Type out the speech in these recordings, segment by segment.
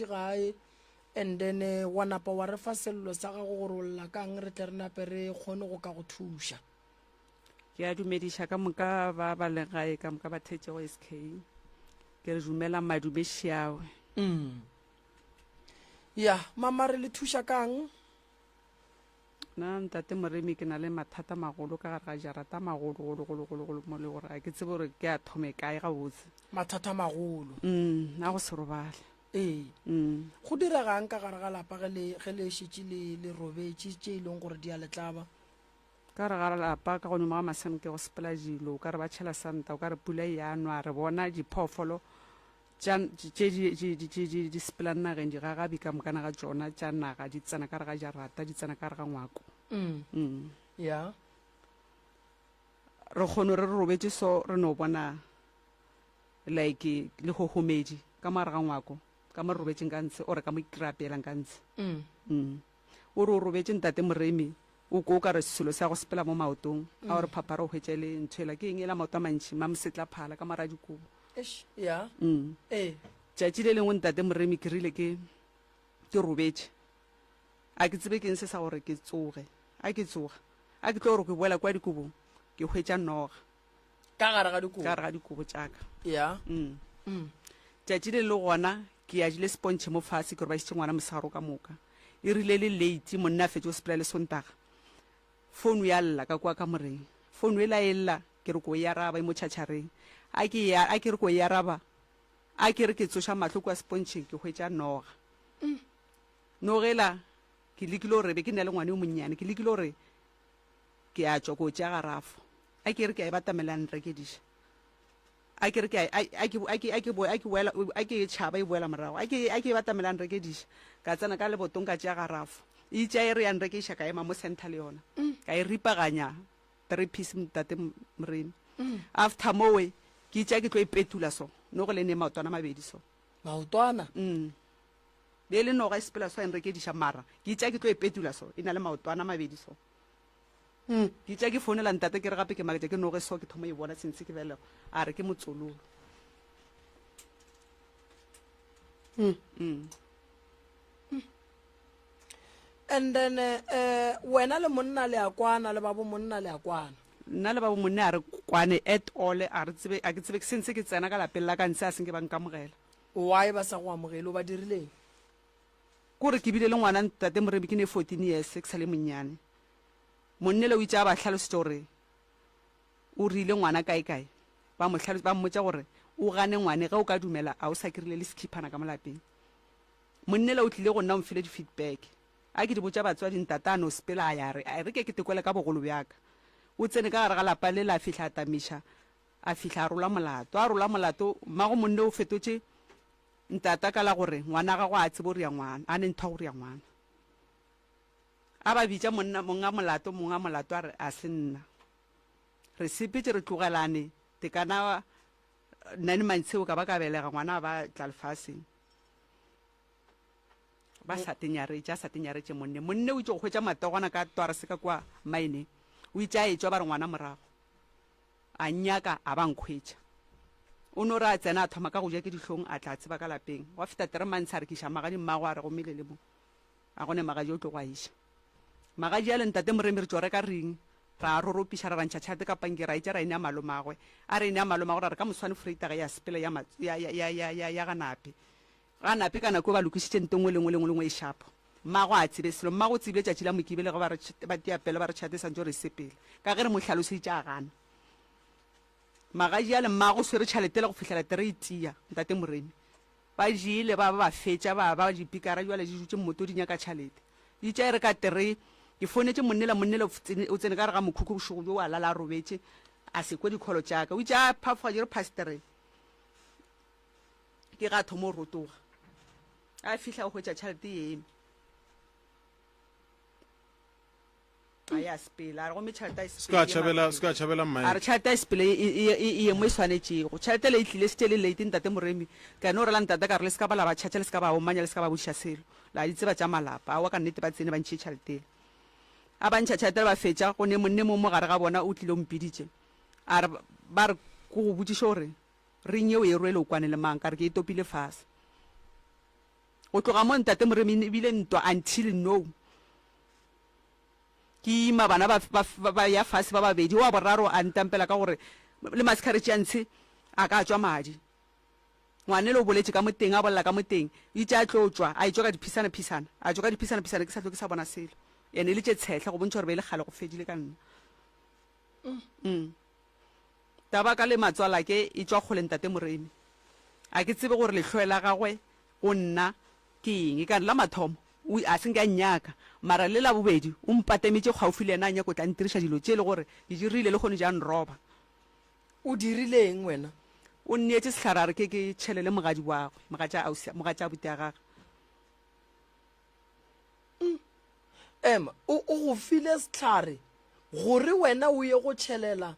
Gae and then wa napa wa re fa sello sa gago gore o lla kang re tle re nape re kgone go ka go thuša. Ke a dumediša ka moka ba ba leng gae ka moka ba thetšego SK. Ke re dumelang madume šiawe. Mm. Ya, mama re le thuša kang? Nna ntate Moremi ke na le mathata magolo ka gare ga jarata magolo golo golo golo golo mo le gore a ke tsebe gore ke a thome kae gabotse. Mathata magolo. Mm, a go se robale. Ee. Mm. Go diregang ka gare ga lapa ge le ge le šetše le le robetše tše e leng gore di a le tlaba? Ka gare ga lapa ka godimo ga masenke go sepela dilo o ka re ba tšhela santa o ka re pula e a nwa re bona diphoofolo Tša, tše di, di, di, di, di, di sepelang nageng, digagabi ka mokana ga tšona tša naga di tsena ka gare ga jarata, di tsena ka gare ga ngwako. Mm. Mm. Ya. Re kgono re re robetše so, re no bona like lehohomedi ka mo gare ga ngwako, ka mo re robetšeng ka ntshe, ore ka mo re apeelang ka ntshe. Mm. Mm. O re o robetše ntate Moremi, o ko o ka re selo sa go sepela mo maotong, a o re phaphara o hwetša e le ntho ela, ke eng ela maoto a mantši, mamosetla phala ka mo gare ga dikobo. Eish, ya. Mm. Ee. Tšatši le lengwe ntate Moremi ke rile ke ke robetše. A ke tsebe keng se sa gore ke tsoge. A ke tsoga, a ke tlo gore ke boela kwa dikobong, ke hwetša noga. Ka gare ga dikobo. Ka gare ga dikobo tša ka. Ya. Mm. Mm. Tšatši le le gona ke ya jile sepontšhe mo fase ke robašitše ngwana mosegare ka moka. E rile le late monna a fetše go sepela le Sontaga. Founu ya lla ka kwa kamoreng. Founu ela e lla Ke re ko e araba, e mo tšhatšhareng. A ke e, a ke re ko e araba, a ke re ke tsoša mahlo kua sepontšheng, ke hwetša noga. Noga ela, ke lekile gore, be ke na le ngwana yo monnyane, ke lekile gore ke a tšwa ko tšea garafo. A ke re ke a e batamela ya nrekediša. A ke re ke a, a, a ke, a ke, a ke boe, a ke boela, a ke e tšhaba e boela morago. A ke, a ke e batamela ya nrekediša. Ka tsena ka lebotong ka tšea garafo. E itše a e re ya nrekeiša ka ema mo center le yona. Ka e ripaganya. 3 piece ntate Moremi. After mowe ke itša ke tlo e petula so no go le ne maotwana mabedi so. Maotwana? Mm. Be le noga e sepela so e nrekediša mara ke itša ke tlo e petula so e na le maotwana mabedi so. Mm. Ke itša ke founela ntate ke re gape ke maketša ke noge so ke thoma e bona since ke belega a re ke motsololo. Mm. Mm. And then eh, wena le monna le a kwana, le ba bo monna le a kwana. Nna le ba bo monna a re kwane at all, a re tsebe, a ke tsebe, since ke tsena ka lapeng la ka ntshe a senke ba nkamogela. Why ba sa go amogele, o ba dirileng? Kore ke bile le ngwana ntate Moremi ke ne 14 years ke sa le monnyane. Monnele o itše a ba hlalosetša gore o rile ngwana kae kae, ba mo hlalosetša, ba mmotša gore o gane ngwane ge o ka dumela a o sa krile le sekhiphana ka mo lapeng. Monnela o tlile go nna o mfile di feedback. A ke di botša batswadi ntate a no sepela a ya a re, E re ke ke tekwele ka bogolo bja ka. O tsene ka gare ga lapa lela a fihla a tamiša, a fihla a rola molato. A rola molato, mmago monne o fetotše ntata ka la gore ngwana gagwe a tsebe go ria ngwana, a ne ntho ya go ria ngwana. A ba bitša monna, monga molato, monga molato a re, A se nna. Re sepetše re tlogelane tekana nine months eo ka ba ka belega ngwana a ba tla lefaseng. Ba sa tenyaretše, a sa tenyaretše monne. Monne o itše go hwetša matogwana ka twarse ka kua mine. O itše a etšwa ba re ngwana morago. A nnyaka a ba nkhwetša. O no re a tsena a thoma ka go ja ke dihlong a tla tseba ka lapeng. Gwa feta tere months a re ke iša magadi mmagwe a re gomme le le mo. A go ne magadi o tlo go a iša. Magadi ale ntate Moremi re tšo reka ring ra a roropiša ra ra ntšha tšhelete ka pankeng ra e tša ra e nea malomagwe. A re e nea malomagwe ra re ka moswane freita ge ya sepela ya ya ya ya ya ya ga Nape. Ga Nape ka nako eo ba lokišitše nto nngwe le nngwe le nngwe le nngwe e šapo. Mmagwe a tsebe selo. Mmagwe o tsebile tšatši la Mokibelo ge ba re ba tia pelo ba re tšhelete e santše gore e sepele. Ka ge re mo hlaloseditše a gana. Magadi ale mmagwe o swere tšhelete yela go fihlela tere e tia ntate Moremi. Ba jele ba ba ba fetša ba ba dipikara bjale di dutše mmoto di nyaka tšhalete. Di tša e re ka terei. Ke founetše monnela monnela o tsene ka gare ga mokhukhu bošego bjo a lala a robetše a se kwe dikholo tša ka. O itše a phafoga di re past terei. Ke ga a thoma go rotoga. A fihla o hwetša tšhalete e eme. A ya sepela a re gomme tšhelete a e Se ka tšhabela, se ka tšhabela A re Mike. tšhelete a e sepele e, e, e, e ye mo e swanetšego. Tšhelete le e tlile šetše le late ntate Moremi. Ka no rela ntate ka re le se ka ba la ba tšhatša le se ka ba omanya le se ka ba botšiša selo. La di tseba tša malapa. Aowa ka nnete ba tsene ba ntšhitše tšhelete yela. A ba ntšha tšhelete ba fetša go ne monne mong mo gare ga bona o tlile o mpiditše. A re ba re ko go botšiše gore ring ye o e rwele o kwane le mang ka re ke e topile fase. Go tloga mo ntate Moremi e bile ntwa until now. Ke ima bana ba, ba, ba ya fase ba babedi, wa boraro a ntampela ka gore le maskaretši a ntshe a ka tšwa madi. Ngwanele o boletše ka mo teng, a bolela ka mo teng, itše a tlo tšwa, a etšwa ka diphisana-phisana, a tšwa ka diphisana-phisana ke sa hlwe ke sa bona selo. Ene e le tše tshehla go bontšha gore be e le kgale go fedile ka nna. Mm. Taba ka le matswalake e tšwa kgole ntate Moremi. A ke tsebe gore lehloe la gagwe go nna ke eng. E ka re la mathomo o a se nke a nnyaka, mara le la bobedi o mpatemetše kgaufi le yena a nyaka o tla ntiriša dilo tše e le gore ke dirile lehono di a nroba. O dirile eng wena? O nneetše sehlare a re ke ke tšhelele mogadi wagwe, mogatša ausi, mogatša abuti a gagwe. Ema, o, o go file sehlare gore wena o ye go tšhelela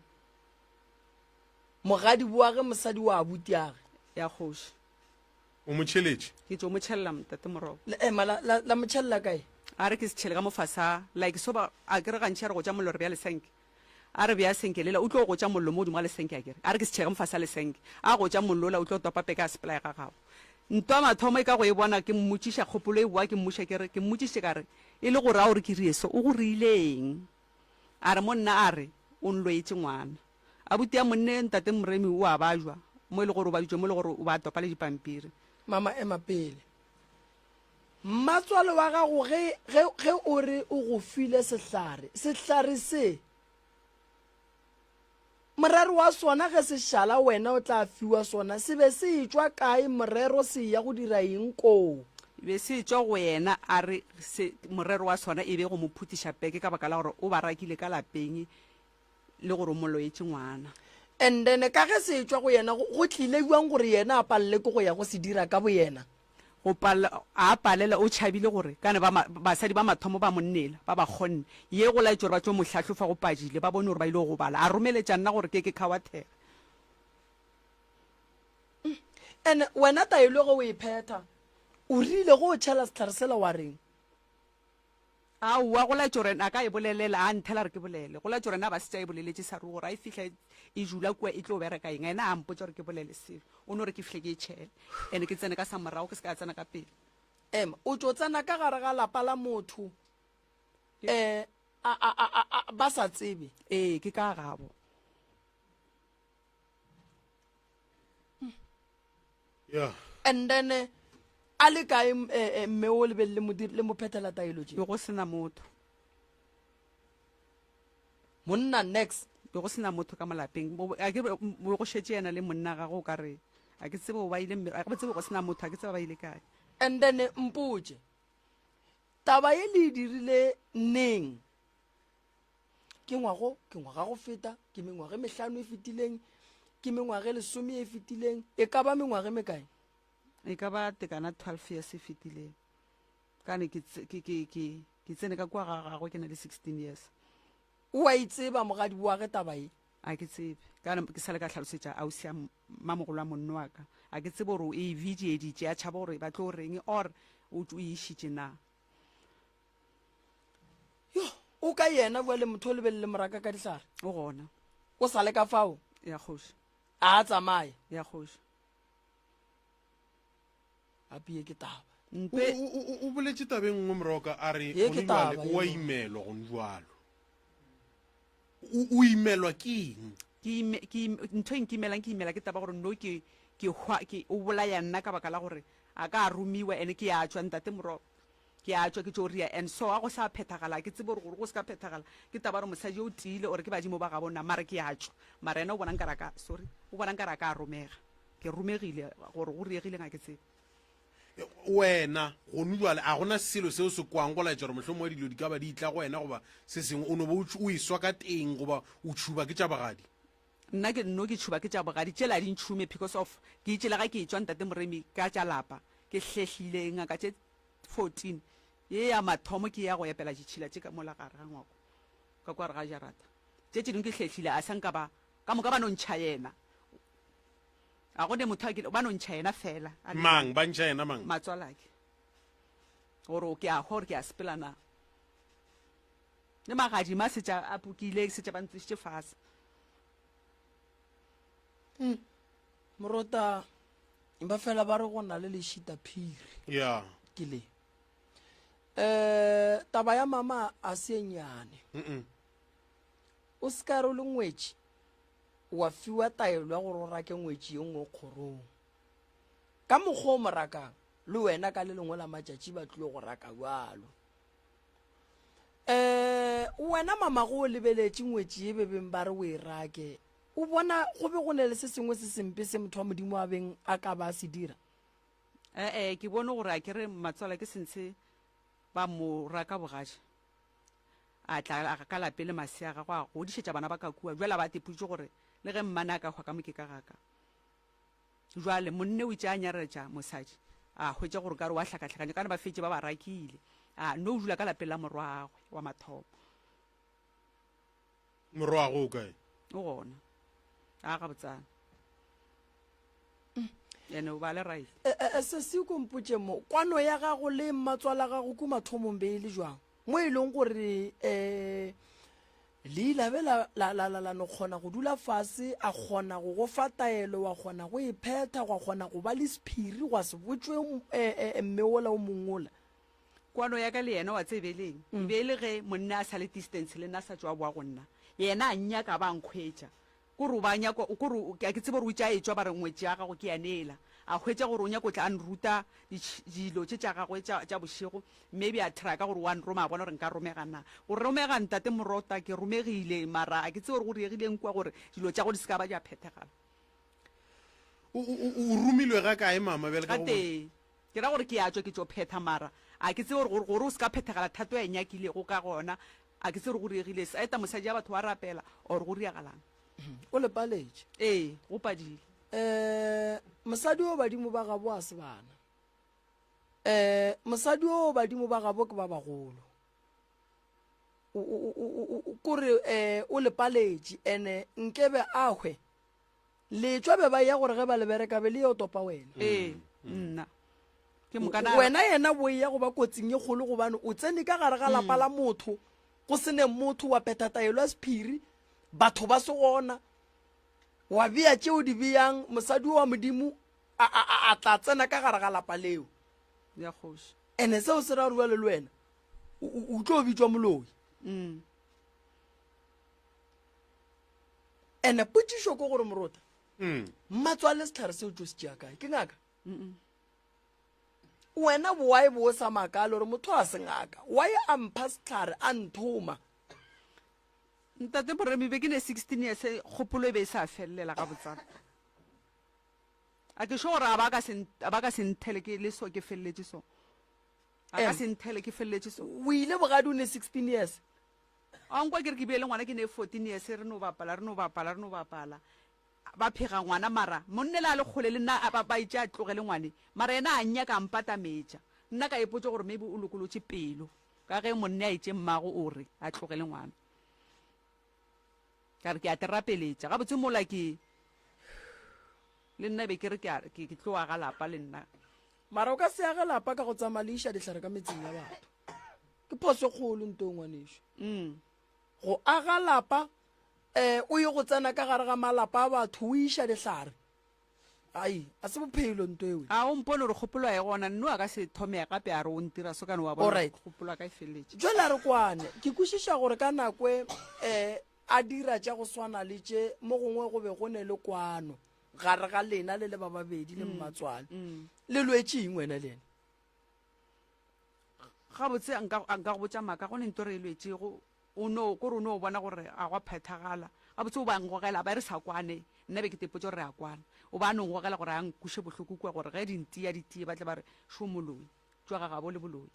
mogadi wage, mosadi wa abutiage. Ya kgoši. O mo tšheletše? Ke tšo mo tšhelela, Ntate Moroba. Le, ema, la, la, la mo tšhelela kae? A re ke se tšhele ka mo fase a, like so ba, a ke re gantši a re gotša mollo re bea lesenke. A re bea senke lela, o tlo gotša mollo mo godimo ga lesenke akere. A re ke se tšhele ka mo fase ga lesenke. A gotša mollo ola, o tlo topa peke a sepela ya ga gabo. Ntwa mathomo e ka go e bona, ke mmotšiša kgopolo e boa ke mmuša ke re, ke mmotšišitše ka re, E le gore a o re ke rie so, o go riile eng? A re monna a re, O nloetše ngwana. Abuti ya monne ntate Moremi o a bajwa mo e le gore o baditšwe mo e le gore o ba topa le dipampiri. Mama ema pele. Mmatswale wa gago ge, ge, ge o re o go file sehlare, sehlare se, morero wa sona ge se šala wena o tla fiwa sona, se be se etšwa kae morero se eya go dira eng koo? E be se etšwa go yena a re se, morero wa sona e be go mo phutiša peke ka baka la gore o ba rakile ka lapeng le gore o mo loetše ngwana. And then ka ge se etšwa go yena, go, go tlile bjang gore yena a palele ke go ya go se dira ka boyena? Go palela, a palela, o tšhabile gore ka ne ba, basadi ba mathomo ba monnela, ba ba kgonne. Ye go laetše gore ba tlo mo hlahlofa go padile, ba bone gore ba ile go gobala. A romeletša nna gore ke ke khawathege. And wena taelo ge o e phetha, o rile ge o tšhela sehlare sela wa reng? Aowa, go laetša gore a ka e bolelela, a nthela gore ke bolele. Go laetša gore na ba šetše a e boleletše sa ruri gore a e fihla e dula kua e tlo bereka eng. Yena a mpotša gore ke bolele selo. O no re ke fihle ke e tšhele. And ke tsene ka sa morago, ke se ka tsena ka pele. Ema, o tšo tsena ka gare ga lapa la motho um a, a, a, a, ba sa tsebe? Ee, ke ka gabo. Yeah. And then eh, a le kae eh, eh, mme o lebelele modiri le mo phethela taelo tše? Be go sena motho. Monna next. Be go sena motho ka molapeng. A ke go šetše yena le monna gagwe o ka re a ke tsebe ba ile a ke tsebe go sena motho a ke tsebe ba ile kae. And then mpotše taba ye le e dirile neng? Ke ngwago, ke ngwaga go feta, ke mengwaga e mehlano e fetileng, ke mengwaga e lesome e fetileng, e ka ba mengwaga e mekae? E ka ba tekana 12 years e fetileng. Ka ne ke, ke, ke, ke, ke tsene ka kua ga gagwe ke na le 16 years. O a e tseba mogadi wa ge taba e? A ke tsebe. Ka ne ke sale ka hlalosetša ausi ya mmamogolo wa monno wa ka. A ke tsebe gore o e videeditše a tšhaba gore ba tlo reng or o e išitše na. Yo, o ka yena bjale motho o lebelele moraka ka dihlare? O gona. O sa le ka fao? Ya kgoši. A a tsamaye? Ya kgoši. Gape ye ke taba. Mpe. O boletše tabeng nngwe moroka a re Ye ke gone jwale taba o a yeo. imelwa gone jwalo. O imelwa ke eng? Ke ime, ke ime, ntho e nkimelang ke imela ke taba gore no ke, ke hwa, ke, o bolaya nna ka baka la gore a ka a romiwa ene ke a tšwa ntate moroka. Ke a tšwa ke tšo ria and so a go sa phethagala a ke tsebe gore gore go se ka phethagala ke taba gore mosadi yo o tiile or ke badimo ba gabo na mara ke a tšwa mara yena o bona nkare a ka sorry o bona nkare a ka romega ke romegile gore go riegileng a ke tsebe. Wena gonu jwale a gona selo seo se kwang go laetša gore mohlomongwe dilo di ka ba di tla go wena goba se sengwe o no ba o eswa ka teng goba o tšhuba ke tša bogadi? Nna ke nno ke tšhuba ke tša bogadi tšela a di ntšhume because of ke itše le ga ke etšwa ntate Moremi ka tša lapa ke hlehlile ngaka tše 14 ye ya mathomo ke ya go epela ditšhila tše ka mola gare ga ngwako ka kwa gare ga jarata. Tše tše dingwe ke hlehlile a sa nka ba ka moka ba no ntšha yena. A go ne motho a kile ba no ntšha yena fela. A le Mang ba ntšha yena mang? Matswalake. Gore o ke a hwa gore ke a sepela na. Le magadima a setša a pukile setša ba ntlišitše fase. Morota ba fela ba re go na le lešita phiri. Yeah. ke le um taba ya mama a se e nnyane o se ka re o le ngwetši wa fiwa taelo ya gore o rake ngwetši ye nngwe kgorong ka mokgwa o mo rakang le wena ka le lengwe la matšatši ba tlile go raka bjalo um wena mamago o lebeletše ngwetši ye bebeng ba re o e rake o bona go be go ne le se sengwe se sempe se motho wa modimo a beng a ka ba a se dira ee ke bone gore a ke re matswala ke sentshe ba mo raka bogaši a tla ka lape le masea gagwe a godišetša bana ba ka kua jwale a ba tepoditše gore le ge mmane a ka hwa ka mo ke ka gaka Jwale monne o itše a nyaretša mosadi, a hwetša gore o ka re wa hlakahlakanya, kana ba fetše ba ba rakile. A no dula ka lapeng la morwagwe wa mathomo. Morwagwe o kae? O gona. A gabotsana. Ene o ba le right. E, e, e, sesi ko mpotše mo, kwano ya gago le mmatswala gago ku mathomong be e le jwang? Mo e leng gore um Le ile be la, la, la, la, la no kgona go dula fase, a kgona go go fa taelo, wa kgona go e phetha, gwa kgona go ba le sephiri, gwa se botšwe e, e, e, mme wola o mongwe wola. Kwano ya ka le yena, wa tseba e le eng? E be e le ge monna a sa le distance le nna, a sa tšwa boa go nna. Yena a nnyaka a ba a nkhwetša. Kore o ba nyaka, kore a ke tsebe gore o itše a etšwa ba re ngwetši ya gago ke ya neela. A hwetša gore o nyako tla a nruta dilo tše tša gagwe tša, tša bošego, maybe a try-a ka gore o a nroma a bona gore nka romega na. Go romega ntate Morota, ke romegile mara a ke tsebe gore go diegileng kua gore dilo tša go di se ka ba di a phethegala. O, o, o, o romilwe ga kae mama bjale ka go bona? Gatee. Ke ra gore ke a tšwa ke tšo phetha mara a ke tsebe gore, gore o se ka phethegala thato ya e nyakilego ka gona A ke tsebe gore go diegile se. Eta mosadi ya batho wa rapela or go diagalang? O le paletše. Ee, go padile. Eh, mosadi o badimo ba gabo a se bana. Eh, mosadi o badimo ba gabo ke ba bagolo. O, o, o, o, o, kore eh, o le paletše ene nkebe a hwe. Letšwa be ba ya gore ge ba le bereka be le yo topa wena. Ee, nna. Ke moka na. Wena yena bo ya go ba kotsing e kgolo gobane o tsene ka gare ga lapa la motho go se ne motho wa phetha taelo ya sephiri batho ba se gona wa bea tšeo di beyang mosadi wa modimo a, a, a, a tla tsena ka gare ga lapa leo Ya kgoši. ene seo se ra gore bjale le wena o, o, o tlo bitšwa moloi. Ene potšišo ke gore morota mmatswale setlhare seo tšo se tšea kae ke ngaka wena bowae bo sa makale gore motho a se ngaka wae a mpha setlhare a nthoma Ntate Moremi be ke ne 16 years kgopolo e be e sa felelela gabotsana. A ke sure gore a ba ka se a ba ka se nthele ke le so ke feleletše so. A ka se nthele ke feleletše so. O ile bogadi o ne 16 years. A nkwa ke re ke bile le ngwana ke ne 14 years re no bapala re no bapala re no bapala ba phega ngwana mara monne le a le kgole le nna ba ba itše a tlogele ngwane mara yena a nnyaka a mpatametša nna ka ipotša gore maybe o lokolotše pelo ka ge monne a itše mmago o re a tlogele ngwana ka re ke a te rapeletša gabotse mola ke le nna be ke re ke a ke tlo aga lapa le nna mara o ka se age lapa ka go tsamaya le iša dihlare ka metseng ya batho ke phoso e kgolo nto ngwaneso mm. go aga lapa um o ye go tsena ka gare ga malapa a batho o iša dihlare ai a se bophelo nto ewe a o mpone gore kgopolo ya e gona nno a ka se thome gape a re o ntira so kane wa bona kgopolo ya ka e feleletše jale a re kwane ke kwešiša gore ka nako um a dira tša go swana le tše mo gongwe go be go ne le kwano gare ga lena le le ba babedi le mm. mmatswale mm. le lwetše eng wena le ene Gabotse nka, nka go botša maaka, go ne nto re e lwetšego, o no, kore o no bona gore a gwa phethagala. Gabotse o ba ngogela, ba re sa kwane, nna be ke tepotše gore re a kwana. O ba no ngogela gore a nkuše bohloko kua, gore ge di ntia di tie ba tle ba re, šo moloi, tšwa ga gabo le boloi.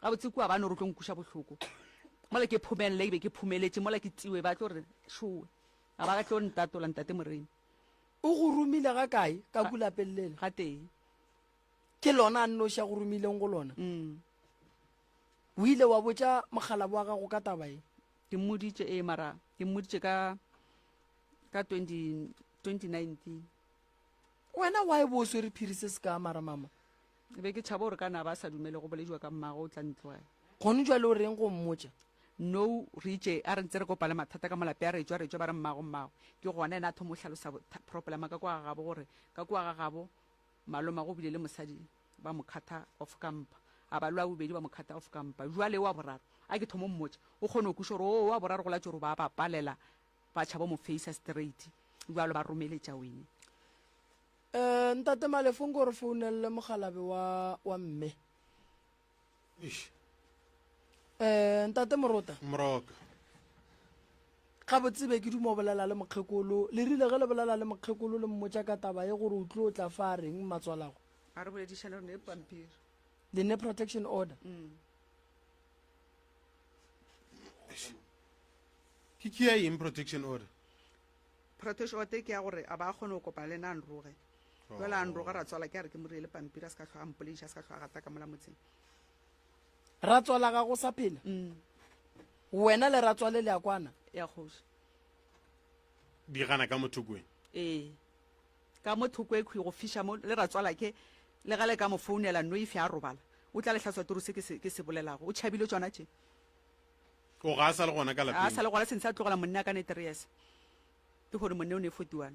Gabotse kua ba no re o tlo nkuša bohloko. Mola ke phomelele, ke be ke phomeletše, mola ke tiwe ba tlo re, šowe. A ba tlo ntatola ntate Moremi. O go romile ga kae ka ku lapeng lela? Gatee. Ke lona a nnoši a go romileng go lona? Mm. O ile wa botša mokgalabo wa gago ka taba e? Ke mmoditše ee, mara ke mmoditše ka ka 20, 2019. Wena why bo o swere phiri se se ka mara mama? E be ke tšhaba gore ka na ba sa dumele go bolediwa ka mmago o tla ntlogela. Gone jwale o reng go mmotša? No, re itše a re ntse re kopane mathata ka molape a re tšwa re tšwa ba re mmago mmago. Ke gona ena a thoma go hlalosa problema ka kwa ga gabo gore ka kwa ga gabo Maloma go bile le mosadi ba mo khatha off ka mpa. A ba le wa bobedi ba mo cut off ka mpa. Jwale wa boraro, a ke thomo mmotša, o kgone go kweša gore o wa boraro go latše gore ba ba palela, ba tšhaba mo facer straight. Jwalo ba romeletša wene. Eh, Ntate Malefo nko re founelele mogalabe wa, wa mme. Eish. Eh, Ntate Morota. Moroka. Gabotse be ke duma bolela le mokgekolo. Le rile ge le bolela le mokgekolo le mmotša ka taba ye gore o tlo tla fa a reng mmatswalago? A re boledišane re ne pampiri. Le ne protection order. Ke ke ya eng protection order? Protection order ke ya gore a ba kgone go kopana le nna a nroge. Jwale a nroga ratswala ke a re ke mo reele pampiri a se ka hlwa a mpolediša a se ka hlwa a gata ka mola motseng. Ratswala ga go sa phela? Wena le ratswale le a kwana? Ya kgoši. Di gana ka mo thokong? Ee. Ka mo thoko e khwi go fiša mo le ratswala ke le ga le ka mo founela no ife a robala. O tla le hlatswa turu se ke se ke se bolelago. O tšhabile tšona tše. O ga a sa le gona ka lapeng? A sa le gona sentse a tlogela monna ka ne 3 years. Ke gore monna o ne 41.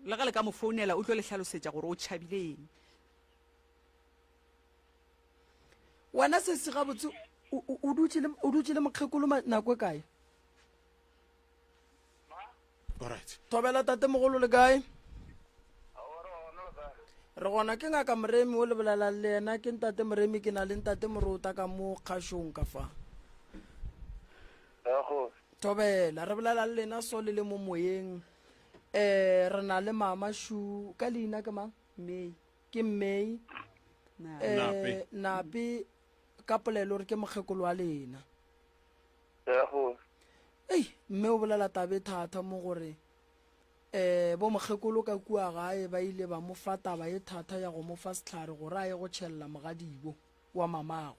Le ga le ka mo founela o tlo le hlalosetša gore o tšhabile eng. Wena sesi gabotse o dutše le o dutše le mokgekolo nako e kae? Alright. Thobela tate mogolo le kae? Re gona ke ngaka Moremi o le bolelang le yena ke ntate Moremi ke na le ntate Morota ka mo kgašong ka fa. Thobela re bolela le lena so le le mo moyeng. Eh re na le mama Shu ka leina ke mang? May. Ke May. Eh Nape. Nape ka polelo re ke mokgekolo wa lena. Ei, mme o bolela taba e thata mo gore um bo mokgekolo ka kua gae ba ile ba mo fa taba e thata ya go mo fa sehlare gore a ye go tšhelela mogadibo wa mamago.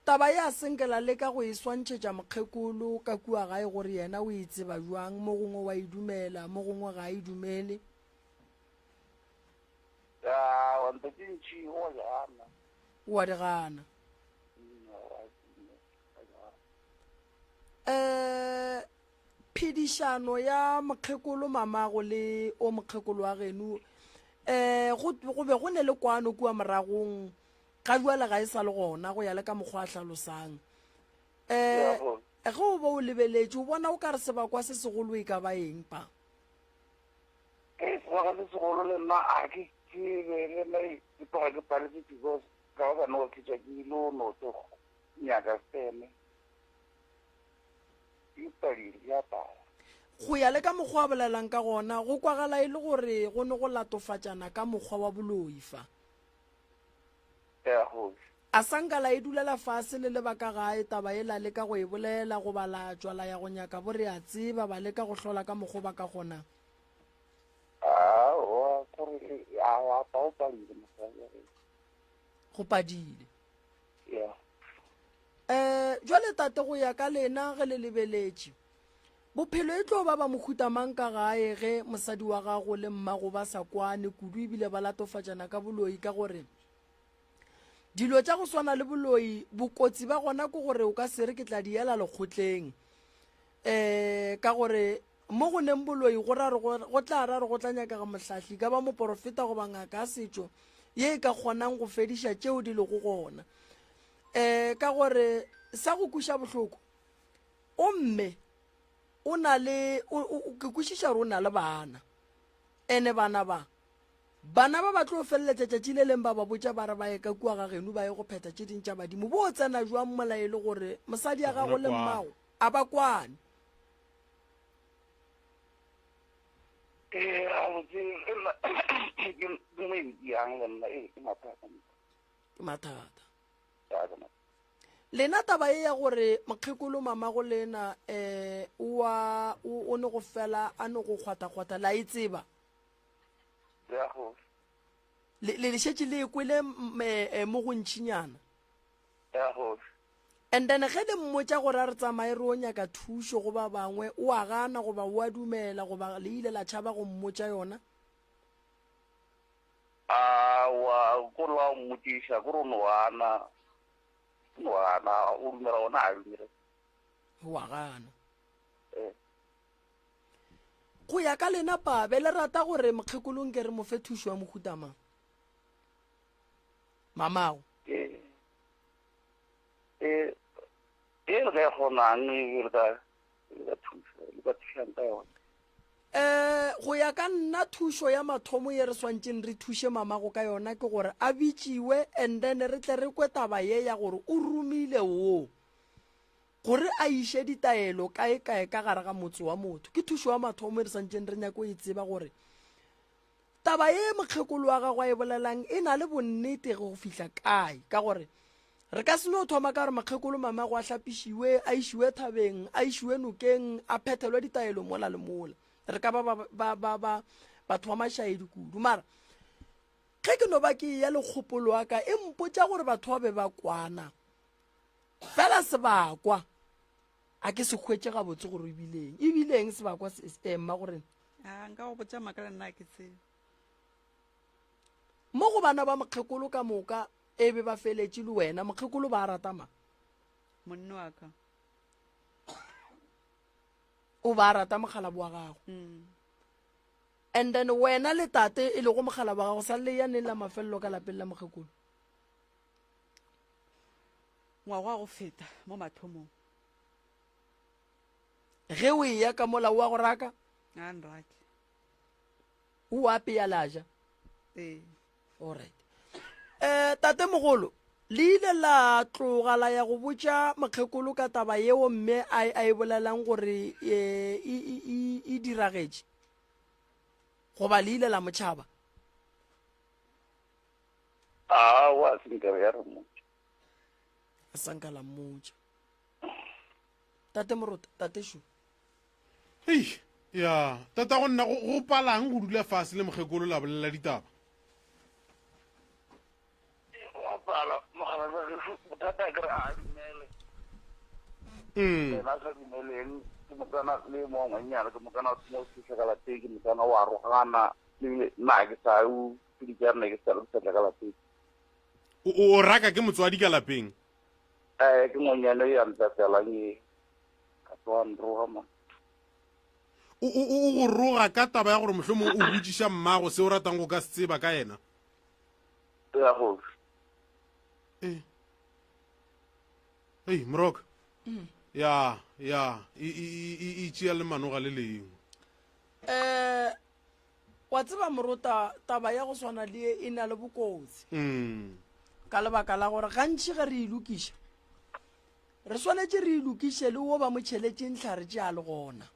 Taba ye a senke la leka go e swantšhetša mokgekolo ka kua gae gore yena o e tseba bjang, mo gongwe wa e dumela, mo gongwe ga a e dumele. Aowa, ntho tše ntši o a di gana. O a di gana. Um phedišano ya mokgekolo mamago le o mokgekolo wa geno um go go be go ne le kwano kua moragong ga jwale ga e sa le gona go ya le ka mokgwa a hlalosang um ge o be o lebeletše o bona o ka re sebakwa se segolo e ka ba eng pa Ke sebaka se segolo le nna a ke tsebe le nna ke tloga ke paletse because ka ba no ke tšwa ke ile o no tlo nyaka seme ke padile ya pala. Go ya le ka mokgwa a bolelang ka gona, go kwagala e le gore go ne go latofatšana ka mokgwa wa boloi fa. Ya kgoši. A sa nka la e dulela fase le le ba ka gae taba ye la leka go e bolela goba la tšwa la ya go nyaka bo re a tseba ba leka go hlola ka mokgo ba ka kgonang? Aowa, kore aowa pa o padile mosadi wa gešo. Go padile. Ya. Eh, jwale tate go ya ka lena ge le lebeletše, bophelo e tlo ba ba mohuta mang ka gae ge mosadi wa gago le mmago ba sa kwane kudu ebile ba latofatšana ka boloi ka gore Dilo tša go swana le boloi, bokotsi ba gona ke gore o ka se re ke tla di ela lekgotleng. Um ka gore mo go neng boloi go ra re go tla ra re go tla nyakega mohlahli, ka ba moporofeta goba ngaka ya setšo ye e ka kgonang go fediša tšeo di lego gona. Um ka gore sa go kweša bohloko, o mme o na le, ke kwešiša gore o na le bana, ene bana ba Bana ba ba tlo feleletša tšatši le leng ba ba botša ba re ba ye ka kua ga geno ba ye go phetha tše ding tša badimo. Bo tsena jwang mola e le gore mosadi ya gago le mmago a ba kwane? Ee, gabotse ge nna ke mo e yang le nna ee ke mathata. Ke mathata. Lena taba ye ya gore mokgekolo mamago lena um wa o ne go fela a ne go kgwathakgwatha la e tseba? Ya go. Le le šetše le kwele eh, mo go ntšinyana. Ya go. And then ge le mmotša gore a re tsamaye re o nyaka thušo go ba bangwe, o a gana goba o a dumela goba le ile la tšhaba go mmotša yona? Aowa, ko re wa mmotšiša, ko re o no gana, o no gana, o dumela gona a dumele. O a gana. Eh. Go ya ka lena pabe le rata gore mokgekolo nke re mo fe thušo ya mohuta mang? Mamago. Ee. Ee, e re ka e kgonang e re ka le ka thuša le ka thušang ka yona. Um go ya ka nna thušo ya mathomo ye re swantšeng re thuše mamago ka yona ke gore a bitšiwe and then re tle re kwe taba ye ya gore o romile wo gore a iše ditaelo kae kae ka gare ga motse wa motho. Ke thušo ya mathomo e re santšeng re nyako e tseba gore taba ye mokgekolo wa gagwe a e bolelang e na le bonnete go fihla kae, ka gore re ka se no thoma ka gore mokgekolo mamago a hlapišiwe, a išiwe thabeng, a išiwe nokeng, a phethelwe ditaelo mola le mola. Re ka ba ba, ba, ba, ba batho ba mašaedi kudu. Mara ge ke no ba ke eya le kgopolo wa ka e mpotša gore batho ba be ba kwana fela sebakwa a ke se hwetše gabotse gore ebileng ebileng sebakwa eh, mma gore a nka go botša maaka le nna a ke tsebe. Mo go bana ba mokgekolo ka moka e be ba feletše le wena mokgekolo ba rata mang? Monna wa ka. O ba rata mokgalabo wa gago. Mm. And then wena le tate e lego mokgalabo wa gago sa le ya neng la mafelelo ka lapeng la mokgekolo? Ngwaga wa go feta mo mathomong. Ge o eya ka mola o a go raka? A nrake. O apea la ja? Ee. Alright. Eh, tate mogolo, le ile la tloga la ya go botša mokgekolo ka taba yeo mme a a e bolelang gore eh, e, e, e, e diragetše? Goba le ile la mo tšhaba? Aowa, a se nka ya re mmotša. A sa nka la mmotša. Tate Morota, tate šo. Hei, ya, tata go nna go, go palang go dula fase le mokgekolo la bolela ditaba? Go pala, mogala wa gešo, bothata ke re a dumele. Mm. Yena a sa dumeleng, ke mokana le mo ngwannyana, ke mokana o thoma go thuša ka lapeng, ke mokana wa arogana, le nna ke sa o pedi tša rena ke sa le go ka lapeng. O, o, o raka ke motswadi ka lapeng? Eh, ke ngwanyana e ya ntatelang e ka tloga nroga mo. O, o, o go roga ka taba ya gore mohlomong o botšiša mmago se o ratang go ka se tseba ka yena? Ya go. Eh. Ei, Moroka. Mm. Ya, ya, e, e, e, e tšea le manoga le lengwe. Eh, Wa tseba morota, taba ya go swana le ye e na le bokotsi. Mm. Ka lebaka la gore gantši ge re e lokiša, re swanetše re e lokiše le wo ba mo tšheletšeng hlare tše a le gona.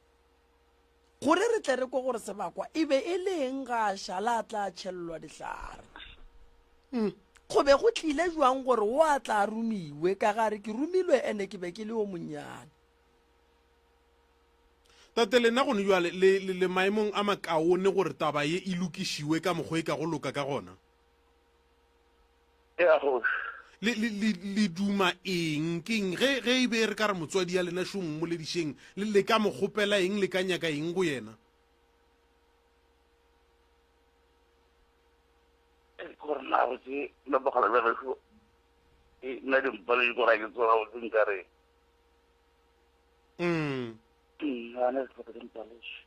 Gore re tle re kwe gore sebakwa e be e le eng ga a šala a tla tšhelelwa dihlare. Mm. Go be go tlile jwang gore wo a tla romiwe ka gare ke romilwe ene ke be ke le yo monnyane. Tate, lena gone bjale le, le, le maemong a makaone gore taba ye e lokišiwe ka mokgwa e ka go loka ka gona? Ea kgoši. Le, le, le, le duma eng? Keng ge, ge e be re ka re motswadi ya lena šo mmoledišeng, le, le ka mo kgopela eng, le ka nyaka eng go yena? Ke gore na botse nna bogala bja gešo e nna dimpa le dikora ke tsora botse nka re Mm. Nna ke tlhoka dimpaleše.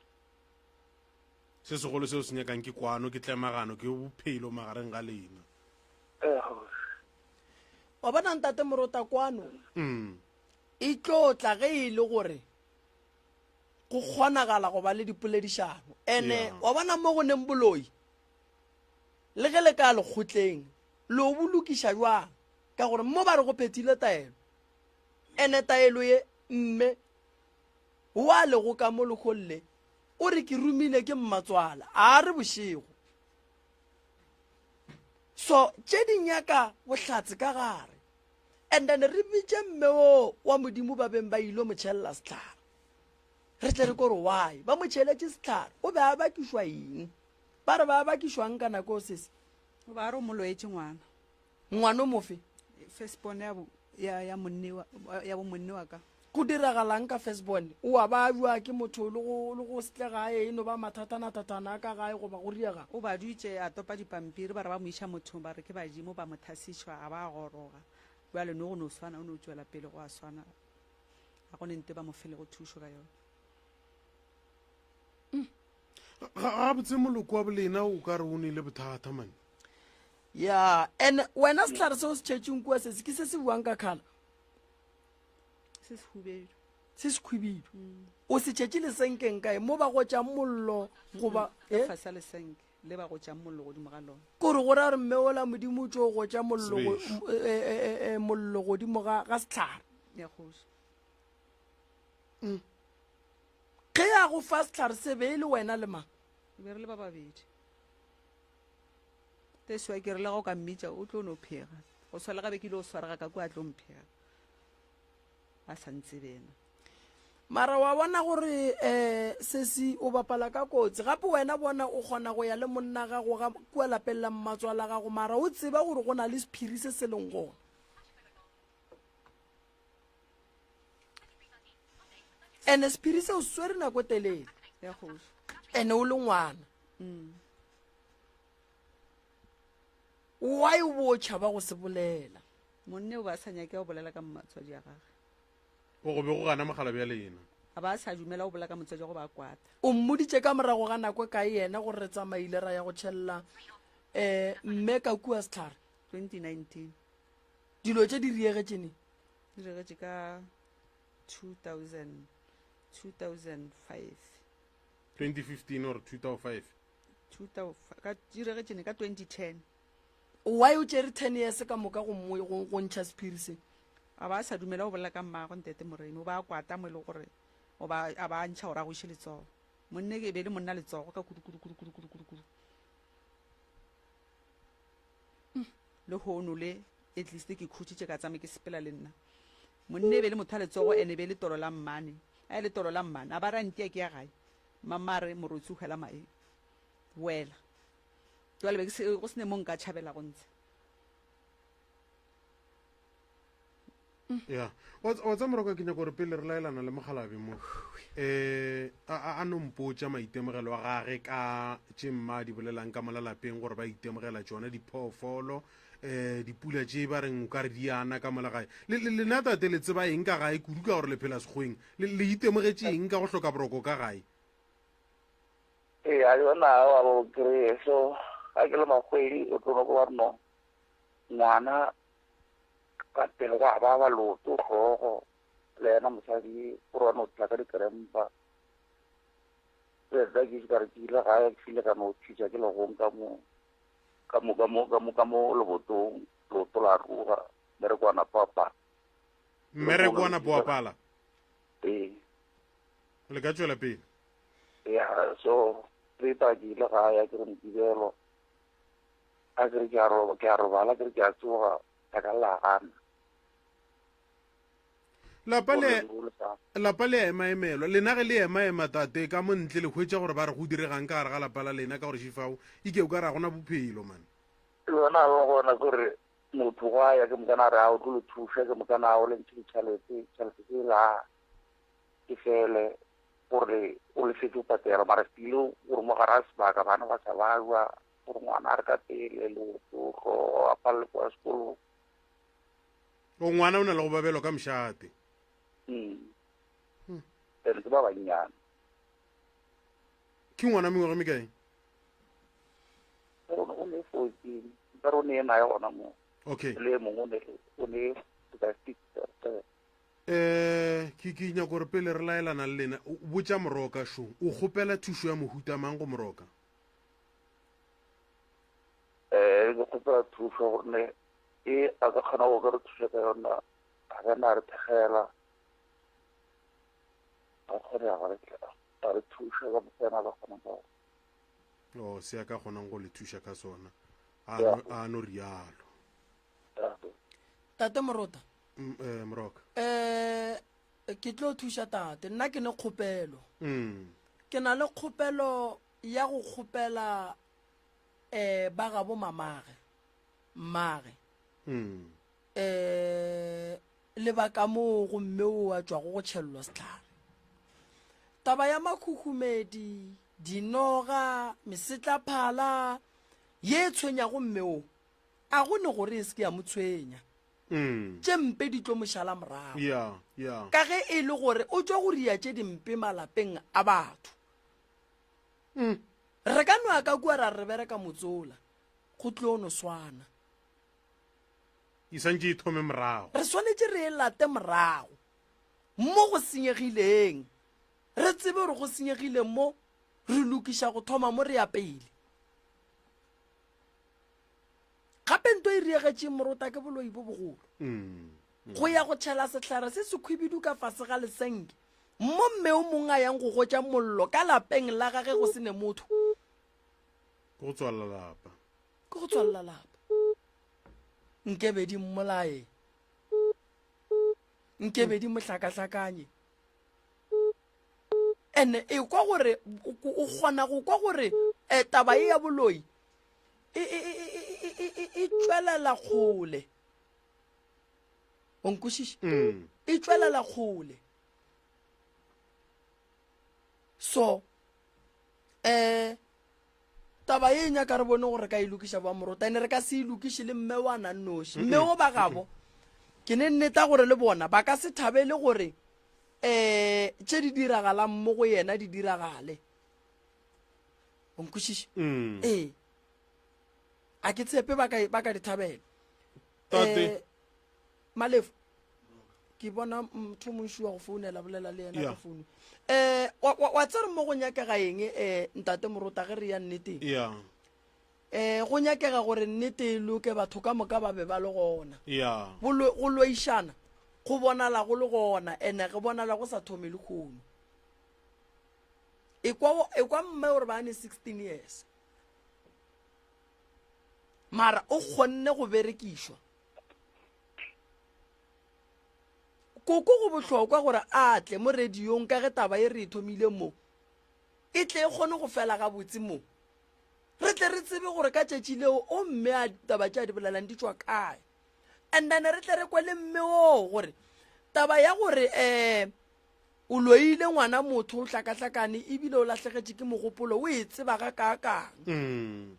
Se segolo seo se nyakang ke kwano, ke tlemagano, ke bophelo magareng ga lena. Ee, kgoši. Wa bona ntate Morota kwano Mm. e tlo tla ge e le gore go kgonagala go ba le dipoledišano. Ene Yeah. wa bona mo go neng boloi le ge le ka lekgotleng lo bo lokiša jwang ka gore mo ba re go phethile taelo Ene taelo ye, mme wa lego ka mo lekgong le, o re ke romile ke mmatswala, a re bošego. So tše di nyaka bohlatse ka gare. And then re bitše mme wo wa Modimo ba beng ba ilo mo tšhelela sehlare. Re tle re ko re why ba mo tšheletše sehlare, o be a bakišwa eng? Ba re ba bakišwang ka nako sese? O ba re o mo loetše ngwana. Ngwano mofe? Firstborn ya bo ya ya monne wa ya bo monne wa ka. Go diragalang ka firstborn? O a ba jwa ke motho le go le go setle gae e no ba mathatana-thatana a ka gae goba go riega? O ba dutše a topa dipampiri ba re ba mo iša mothong ba re ke badimo ba mo thasišwa a ba a goroga. Bjale no go no swana o no tšwela pele go a swana ga go ne nto ba mo felego thušo ka yona. Gabotse moloko wa bolena o ka re o nele bothata mane. Ya, and wena sehlare se o se tšhetšeng kua sese ke se se buang ka khala? Se se hubedu. Se se khwibidu. O se tšhetše lesenkeng kae? Mo ba gotšang mollo goba? Ka eh? fase lesenke le ba gotšang mollo godimo ga lona. Kore go ra gore mme ola Modimo o tšo gotša mollo go, e, e, e, e, mollo godimo ga, ga sehlare. Ya kgoši. Mm. Ge a go fa sehlare se be e le wena le mang? Be re le ba babedi. That's why ke re le ga o ka mmitša o tlo no phega. Go swa le ga be ke ile go swarega ka kua a tlo mphega. A sa ntsebe yena. Mara wa bona gore um sesi o bapala ka kotsi. Gape wena bona o kgona go ya le monna gago ga kua lapeng la mmatswala gago mara o tseba gore go na le sephiri se se leng gona. Ene sephiri seo se swere nako e telele. Ya kgoši. Ene o le ngwana. Why o bo o tšhaba go se bolela? Monne o ba sa nyake go bolela ka mmatswadi ya gage. O go be go gana mogala bja lena. A ba sa dumela go bolela ka motswadi wa go ba kwata. O mmoditše ka morago ga nako e kae yena gore re tsamaile ra ya go tšhelela um mme ka kua sehlare? 2019. Dilo tše di riegetše neng? Di riegetše ka 2000, 2005. 2015 or 2005? Ka, di riegetše neng? Ka 2010. Why o tšere 10 years ka moka go mo, go, go ntšha sephiri se? A ba a sa dumela go bolela ka mmagwe Ntate Moremi, o ba a kwata mo e le gore o ba, a ba a ntšha gore a go iše letsogo. Monne e be e le monna letsogo ka kudu, kudu, kudu, kudu, kudu, kudu, kudu. Lehono le at least ke khutšitše ka tsame ke sepela le nna. Monne e be le motho a letsogo ene e be le tolo la mmane. A e le tolo la mmane a ba re a ntia ke ya gae. Mama re morotsi o hwela mae. Wela. Jwale be ke se go sene mo nka tšhabela go ntshe. Ya wa tsa moroka ke nyaka gore pele re laelana le mogalabe mo um a no mpotša maitemogelo a gage ka tše mma di bolelang ka mola lapeng gore ba itemogela tšona diphoofolo um dipula tše ba reng o ka re di ana ka mola gae. Lena tate le tseba eng ka gae kudu ka gore le phela sekgweng? Le itemogetše eng ka go hloka boroko ka gae? Ee, a yona wa bo kry-e so ga ke le makgwedi o tlo no ko ba re no ngwana ka pele gwa ba ba loto hlogo le yena mosadi o re wa no tla ka dikrempa. Re tla ke ka re ke ile gae ke file ka no thitša ke legong ka mo ka mo ka mo ka mo ka mo lebotong leoto la ruga mmereko wa napa wa pala. Mmereko wa napa wa pala? Ee. Le ka tšwela pele. Ya so re tla ke ile gae ke re Mokibelo a ke re ke a roba ke a robala ke re ke a tsoga ka ka la gana. Lapa le lapa le ema emelwa lena ge le ema ema tate ka mo ntle le hwetša gore ba re go diregang ka gare ga lapa la lena ka gore šifao ike o ka re ga gona bophelo man. Le yona ba gona kore motho go a ya ke mokana re a o tlo le thuša ke mokana a o le ntšhe ditšhelete tšhelete tse la ke fele gore o lefetse o patela mara stile gore mo gare a sebaka bana ba sa balwa gore ngwana a re ka pele leoto hlogo a palele kwa sekolong. O ngwana o na le go babelwa ka mošate. Mm. And ke ba bannyane. Ke ngwana mengwaga mekae? O ne 14, nka re o ne naye gona mo. Okay. Le mongwe o ne o ne ka six seven. Eh, ke ke nyaka gore pele re laelana le lena, botša Moroka šo, o kgopela thušo ya mohuta mang go Moroka? Eh, ke kgopela thušo gonne e a ka kgona go ka re thuša ka yona a ka na re thekgela a kgone a re thuša ka mokgwa ba kgonang ka o se a ka kgonang go le thuša ka sona a no rialo. Tate Morota. Eh, Moroka. Eh, ke tlo thuša tate nna ke ne kgopelo. Ke na le kgopelo ya go kgopela eh ba gabo mamage mmage eh lebaka moo gomme o a tšwago go tšhellwa sehlare. Taba ya makhukhumedi, dinoga, mesetlaphala ye e tshwenyago mme o, a go ne gore e se ke ya mo tshwenya. Tše mpe di tlo mo šala morago. Yeah, yeah. Ka ge e le gore o tšwa go ria tše dimpe malapeng a batho. Re ka no ya ka kua ra re bereka motsola, go tlo no swana. E swantše e thome morago. Re swanetše re e late morago mo go senyegileng, re tsebe gore go senyegile mo, re lokiša go thoma mo re ya pele. Gape nto e riegetšeng morota ke boloi bo bogolo. Go ya go tšhela sehlare se sekhwibidu ka fase ga lesenke, mo mme o mongwe a yang go gotša mollo ka lapeng la gage go se ne motho. Ke go tswalela lapa. Ke go tswalela lapa. Nkebe di mmolaye. Nkebe di mo hlakahlakanye. Ene e kwa gore o kgona go kwa gore eh, taba ye ya boloi e, e, e, e, e tšwelela kgole. O nkwešiša? Mm. E tšwelela kgole. So eh taba ye e nyaka re bone gore re ka e lokiša ba morota ene re ka se e lokiše le mme wa nang noši mme o ba gabo ke ne nneta gore le bona ba ka se thabele gore um tše di diragalang mo go yena di diragale o nkwešiše Mm. ee a ke tshepe ba ka ba ka di thabela Tate. Eh, Malefo ke bona motho montši wa go founela bolela le yena Yeah. ka founu um wa, wa, wa tsere mo go nyakega eng um ntate morota ge re ya nneteng ya um go nyakega gore nnete e loke batho ka moka ba be ba le gona ya go lo- go loišana go bonala go le gona ene go bonala go sa thome le kgono ekwa ekwa mme gore ba ne 16 years mara o kgonne go berekišwa Koko go bohlokwa gore a tle mo radiong ka ge taba ye re e thomile mo e tle e kgone go fela gabotse mo. Re tle re tsebe gore ka tšatši leo o mme a taba tše a di bolelang di tšwa kae. And then re tle re kwe le mme oo gore taba ya gore um o loile ngwana motho o hlakahlakane ebile o lahlegetše ke mogopolo o e tseba ga kaakang. Mm.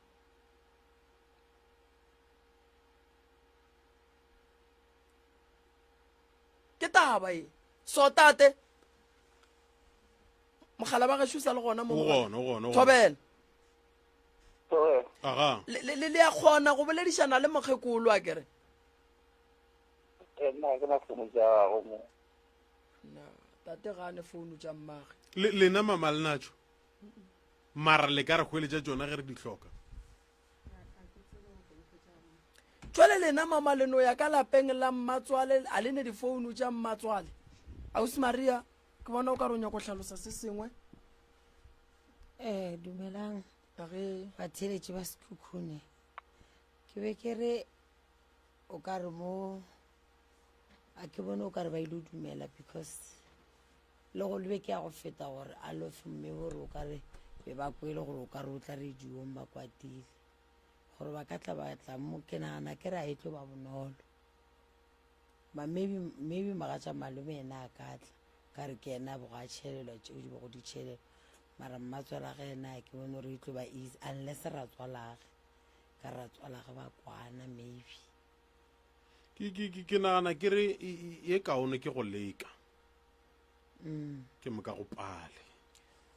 Ke taba e. So tate mogala ba gešo sa le gona mo O gona, o gona, o gona. Thobela. Thobela. Aga. Le le le ya kgona go boledišana le mokgekolo a kere. Eh, nna ke na founu tša gago mo. Na tate ga ne founu tša mmage. Le lena mama le natšo. Mara le ka re hweletša tšona ge re di hloka. Jwale lena mama le no ya ka lapeng la mmatswale a le ne difounu tša mmatswale. Ausi Maria, ke bona o ka re o nyako hlalosa se sengwe. Eh, dumelang Ge batheeletši ba Sekhukhune. Ke be ke re o ka re mo a ke bone o ka re ba ile dumela because le go le be ke ya go feta gore a lofe mme gore o ka re be ba kwele gore o ka re o tla radiong ba kwatile gore ba ka tla ba tla mo ke nagana ke re a e tlo ba bonolo ma maybe maybe mogatša malome yena a ka tla ka re ke yena bogo a tšhelelwa tšeo di bego di tšhelelwa mara mmatswalage yena ke bone gore e tlo ba easy unless ratswalage ka ratswalage ba kwana maybe Ke ke ke ke nagana ke re e kaone ke go leka. Mm. Ke moka go pale.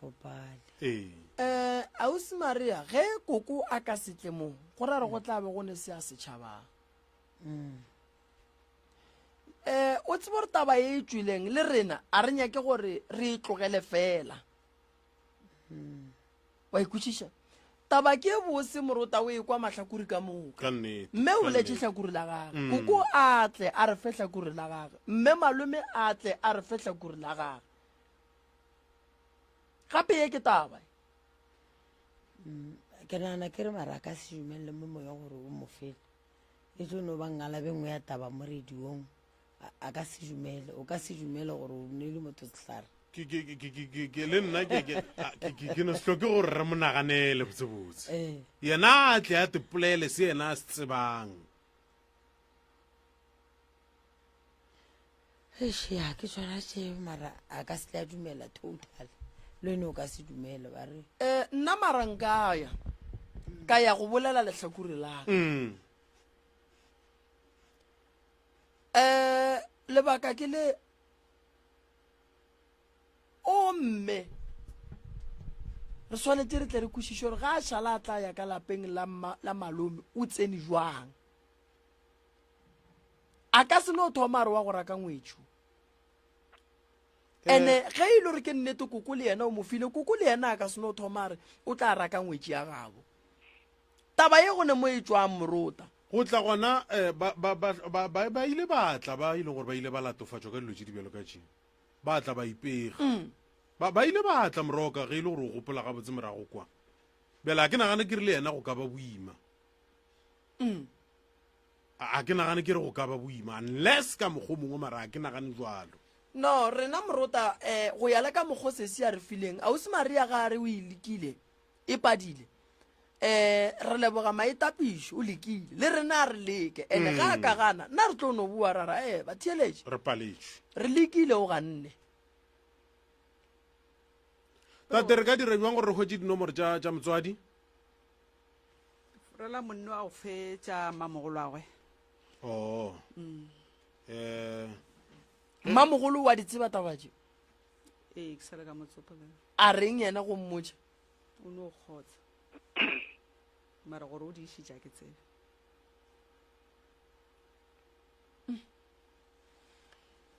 Go pale. Ee. Eh, ausi Maria, ge koko a ka se tle mo, go ra re go tla be go ne se a setšhabang. Mm. Eh, o tsebe gore taba e e tšwileng le rena a re nyake gore re e tlogele fela. Mm. Wa ikwešiša? Taba ke e bose morota o e kwa mahlakore ka moka. Ka nnete. Mme o Ka boletše nnete. hlakore la gagwe. Mm. Koko a tle a re fe hlakore la gagwe. Mme malome a tle a re fe hlakore la gagwe. Gape ye ke taba. Mm, ke nagana ke re mara a ka se dumelele mo moya gore o mo fele. E tlo no ba ngalabe nngwe ya taba mo radiong. A, a ka se dumele. O ka se dumele gore o neile motho sehlare. Ke, ke, ke, ke, ke, ke, le nna ke, ke, a, ke, ke, ke no se hloke gore re mo naganele botsebotse. Ee. Yena a tle a tepolele se yena a se tsebang. Eish, ya ke tšona tše mara a ka se tle a dumela total. Le wena o ka se dumele ba re. Eh, nna mara nka ya ka ya go bolela lehlakore la ka. Mm. Eh, lebaka ke le o mme. Re swanetše re tle re kwešiše gore ga a šala a tla ya ka lapeng la, ma, la malome o tsene jwang. A ka se no thoma a re wa go raka ngwetšu. Ene ge e le gore ke nnete koko le yena o mo file, koko le yena a ka se no thoma a re o tla raka ngwetši ya gabo. Taba ye go ne mo e tšwang morota. Go tla gona eh, ba, ba, ba, ba, ba, ba ile ba tla ba e leng gore ba ile ba latofatšwa ka dilo tše di bjalo ka tše. Ba tla ba ipega. Ba, ba ile ba tla moroka ge e le gore o gopola gabotse morago kwa. Bjale a ke nagane ke re le yena go ka ba boima. A, a ke nagane ke re go ka ba boima unless ka mokgwa o mongwe mara a ke nagane jwalo. No, rena morota eh, go ya le ka mokgwa sesi a re fileng, ausi Maria ga a re o e lekile, e padile. Eh, re leboga maitapišo, o lekile. Le rena a re leke. Ene ga a ka gana, nna re tlo no bua ra ra, eh, batheeletši. Re paletšwe. Re lekile o ganne. Tate, re ka dira bjang gore re hwetše dinomoro tša, tša motswadi? Rela monno a go fe tša mamogolwagwe. Oh. Eh, Mmamogolo wa di tseba taba tše. Ee, ke sale ka motsopa bjale. A reng yena go mmotša? O no kgotsa. Mara gore o di išitše a ke tsebe.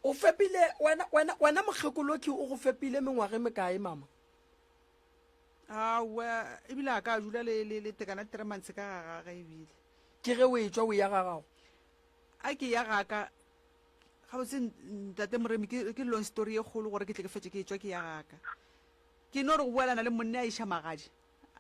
O fepile wena wena wena mokgekoloki o go fepile mengwaga e mekae mama? Aowa, ebile a ka dula le le le tekana three months ka ga gage ebile. Ke ge o etšwa o ya ga gago. A ke ya ga ka gabotse ntate Moremi ke ke long story ye kgolo gore ke tle ke fetše ke etšwa ke ya ga ka. Ke no re go boelana le monne a iša magadi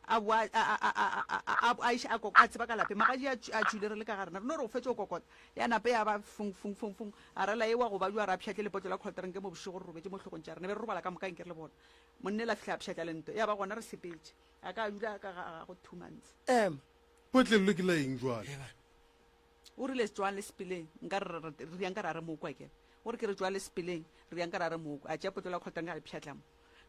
a boa a a a a a a iša a a tseba ka lapeng magadi a a tšwile re le ka ga rena re no re go fetša go kokota ya nape ya ba fung fung fung fung a rela ewa go bajwa ra pšhatle lepotlo la cold drink mo bošego re robetše mo hlogong tša rena be re robala ka moka nke re le bona monne la fihla a pšhatla lento ya ba gona re sepetše a ka dula ka ga gago two months. Ema. Potlello ke la eng jwale? O rile tšwang le sepeleng, nka re re re yang ka ra re mokwa ke. O re ke re tšwang le sepeleng, re yang ka ra re mokwa. A tšea potlo la kgotang ka le pšhatla mo.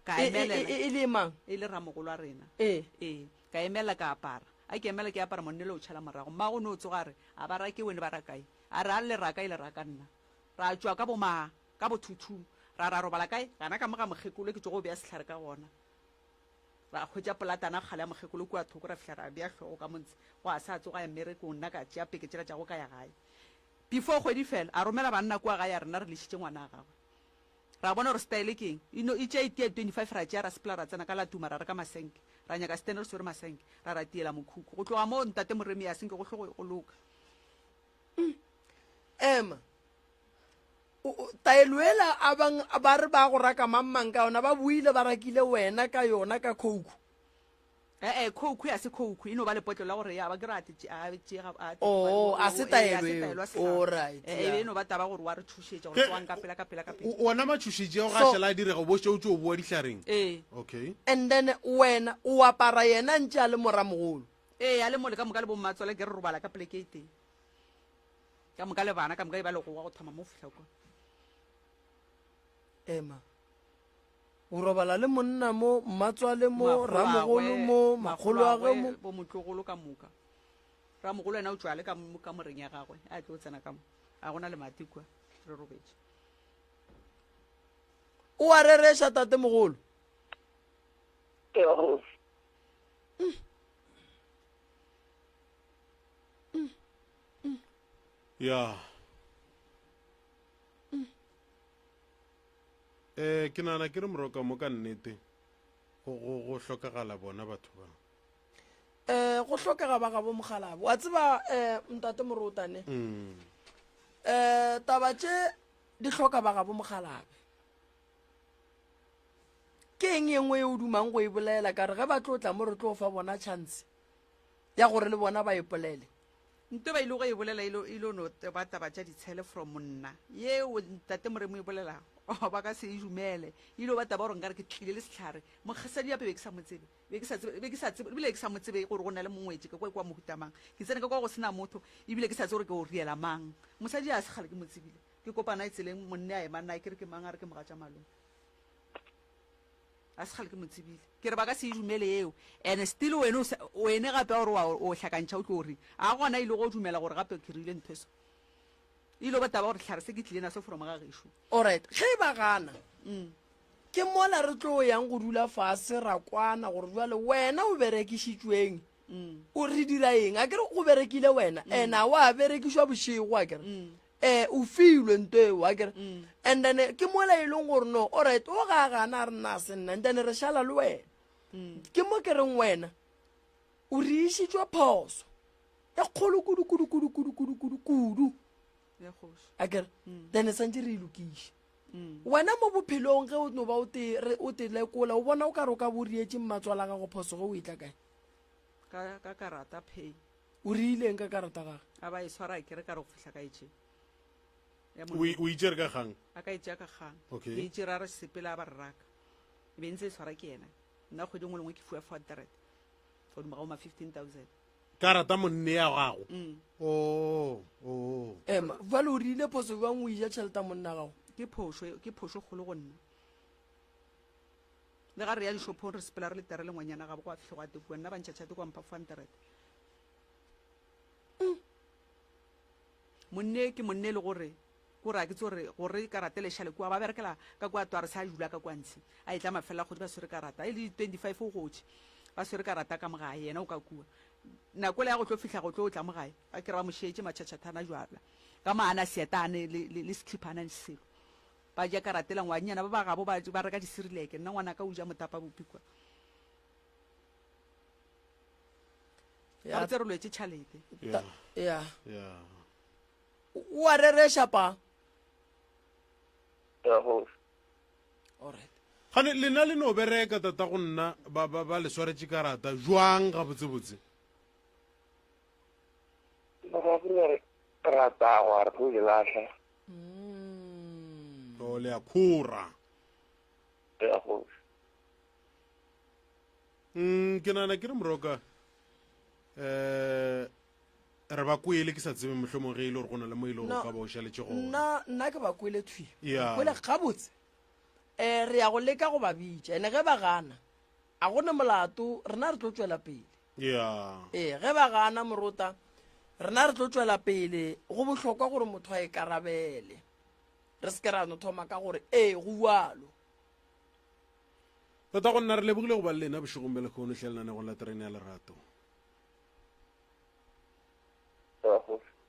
Ka E, e, emelela. e, e le mang? E le ramogolo wa rena. Ee. Ee. Ka emela ka apara. A ke emela ke apara monnele o tšhala morago. Mmago no tsoga a re, A ba rake wene ba rakae? A re a le raka e le raka nna. Ra tšwa ka bo ma, ka bo thuthu. Ra ra robala kae? Gana ka mo ga mokgekolo ke tšogo bea sehlare ka gona. Ra hwetša polatana kgale ya mokgekolo kua thoko, ra fihla ra bea hlogo ka montse. Gwa sa tsoga a ya mmerekong, nna ka tšea peke tšela tša go ka ya gae. Before kgwedi fela, a romela banna kua gae a re nna re lešitše ngwana a gagwe. Ra bona gore style ke eng. E no e tšea e tia 25 ra tšea ra sepela ra tsena ka la tuma ra reka masenke. Ra nyaka stand re swere masenke, ra ra tiela mokhukhu. Go tloga moo ntate Moremi a senke go hlo go loka. Ema. Taelo ela a bang ba re ba go raka mang mang ka yona ba buile ba rakile wena ka yona ka khouku. Eh eh khouku ya se khouku e no ba lepotlo la gore ya ba ke re a tše a tše ga a Oh a se taelo eo. All right. Eh e no ba taba gore wa re tšhošetša gore tsoang ka pela ka pela ka pela. Wona matšhošetši ao ga šala a direga o bo šetše o tšo boa dihlareng. Ee. Okay. And then wena o apara yena ntše a le moramogolo. Ee a le mole ka moka le bommatswale ke re robala ka poleke e tee. Ka moka le bana ka moka e ba legowa go thoma mo fihla kwa. Ema. O robala le monna mo, mmatswale mo, ramogolo mo, makgoloagwe mo. Bo motlogolo ka moka. Ramogolo yena o tšwa le ka mo kamoreng ya gagwe, a tlo tsena ka mo. A gona le mati kwa, re robetše. O a rereša tatemogolo? Ee, kgoši. Ya. Eh ke nagana ke re moroka mo ka nnete go go go hlokagala bona batho ba. Eh go hlokega ba gabo mokgalabo. Wa tseba eh ntate Morotane. Mm. Eh taba tše di hloka ba gabo mokgalabe. Ke eng e nngwe e o dumang go e bolela ka re ge ba tlo tla mo re tlo fa bona chance ya gore le bona ba ipolele? Nto ba ile go e bolela e lo no ba taba tša ditshele from nna yeo ntate Moremo e bolelago oh, ba ka se e dumele e ile ba taba gore nkare ke tlile le sehlare mokgesadi gape be ke sa mo tsebe be ke sa tsebe be ke sa tsebe ebile ke sa mo tsebe gore go na le mongwetši ka kwa kwa mohuta mang ke tsene ka kwa go sena motho ebile ke sa tsebe gore ke o riela mang mosadi a se kgale ke mo tsebile ke kopana e tseleng monne a ema nna ke re ke mang a re ke mogatša malome A se kgale ke mo tsebile. Ke re ba ka se e dumele eo. And still wene o sa, wene gape gore wa o hlakantšha o tlo reng? A gona e le go dumela gore gape ke rile ntho e so. E ile ba taba gore hlare se ke tlile naso from ga gešo. Alright, ge ba gana. Ke mola re tlo yang go dula fase ra kwana gore jwale wena o berekišitšweng o re dira eng a kere go berekile wena ena wa berekišwa bošego a kere um o filwe nto eo a kere and then ke mola e leng gore no alright o ga gana a re nna se nna and then re šala le wena ke mo ke reng wena o re išitšwe phoso e kgolo kudu kudu kudu kudu kudu kudu kudu a kere then santse re e lokiše Wena mo bophelong ge o no ba o te, re, o te lekola, o bona o ka re o ka bo o rietše mmatswala gago phoso ge o etla kae? Ka, ka karata pay. O riileng ka karata gage? A ba e swara ke re ka re go fihla ka e tše. Ya O e- o itšere ka kgang? A ka e tšea ka kgang. Okay. Ke e tšere a re sepela a ba re raka. E be ntse e swara ke yena. Nna kgwedi e nngwe le nngwe ke fiwa 400. Godimo ga o ma 15,000. Karata monne ya gago. Oh, oh. Ema, bjale o rile phoso bjang o eja tšhelete ya monna gago? Ke phošo, ke phošo kgolo go nna. Le ga re ya dishopong re sepela re le tere le ngwanyana gabo gwa fihla gwa tekuwa nna ba ntšha tšhelete kwa mpha 400. Monne ke monne le gore kore a ke tse gore gore karata le šale kua ba berekela ka kua tware sa dula ka kua ntshe a etla mafela kgodi ba swere karata e le 25 o gotše ba swere karata ka mogae yena o ka kua nako le ya go tlo fihla go tlo tla mogae ba kere ba mo šetše matšhatšhathana jwala ka mo ana seetane le, le, le sekhipha ana le selo ba ja karata ela ngwanyana ba ba gabo ba, ba reka disirileke nna ngwana ka o ja motapa bopi kwa Ya, ga tse re lwetse tšhalete Yeah. ya. Yeah. O a rereša pa? Ya kgoši. Alright. Gane lena le no bereka tata go nna ba ba ba le swaretše karata jwang gabotsebotse? Mara ke re ra tagwa re tlo di lahla. Mm. O le a khora. Ya kgoši. Mm, ke nagana ke re moroka eh re ba kwele ke sa tsebe mohlomong ge e le gore go na le mo e le gore o ka ba o šaletše gona nna nna ke ba kwele thwi Yeah. kwele gabotse um re ya go leka go ba bitša ene ge ba gana a gone molato rena re tlo tšwela pele ya ee ge ba gana morota rena re tlo tšwela pele go bohlokwa gore motho a ikarabele re se ke ra no thoma ka gore ee go bjalo Tota go nna re lebogile go ba le lena bošegong bja lehono hle lenanegong la terene ya lerato.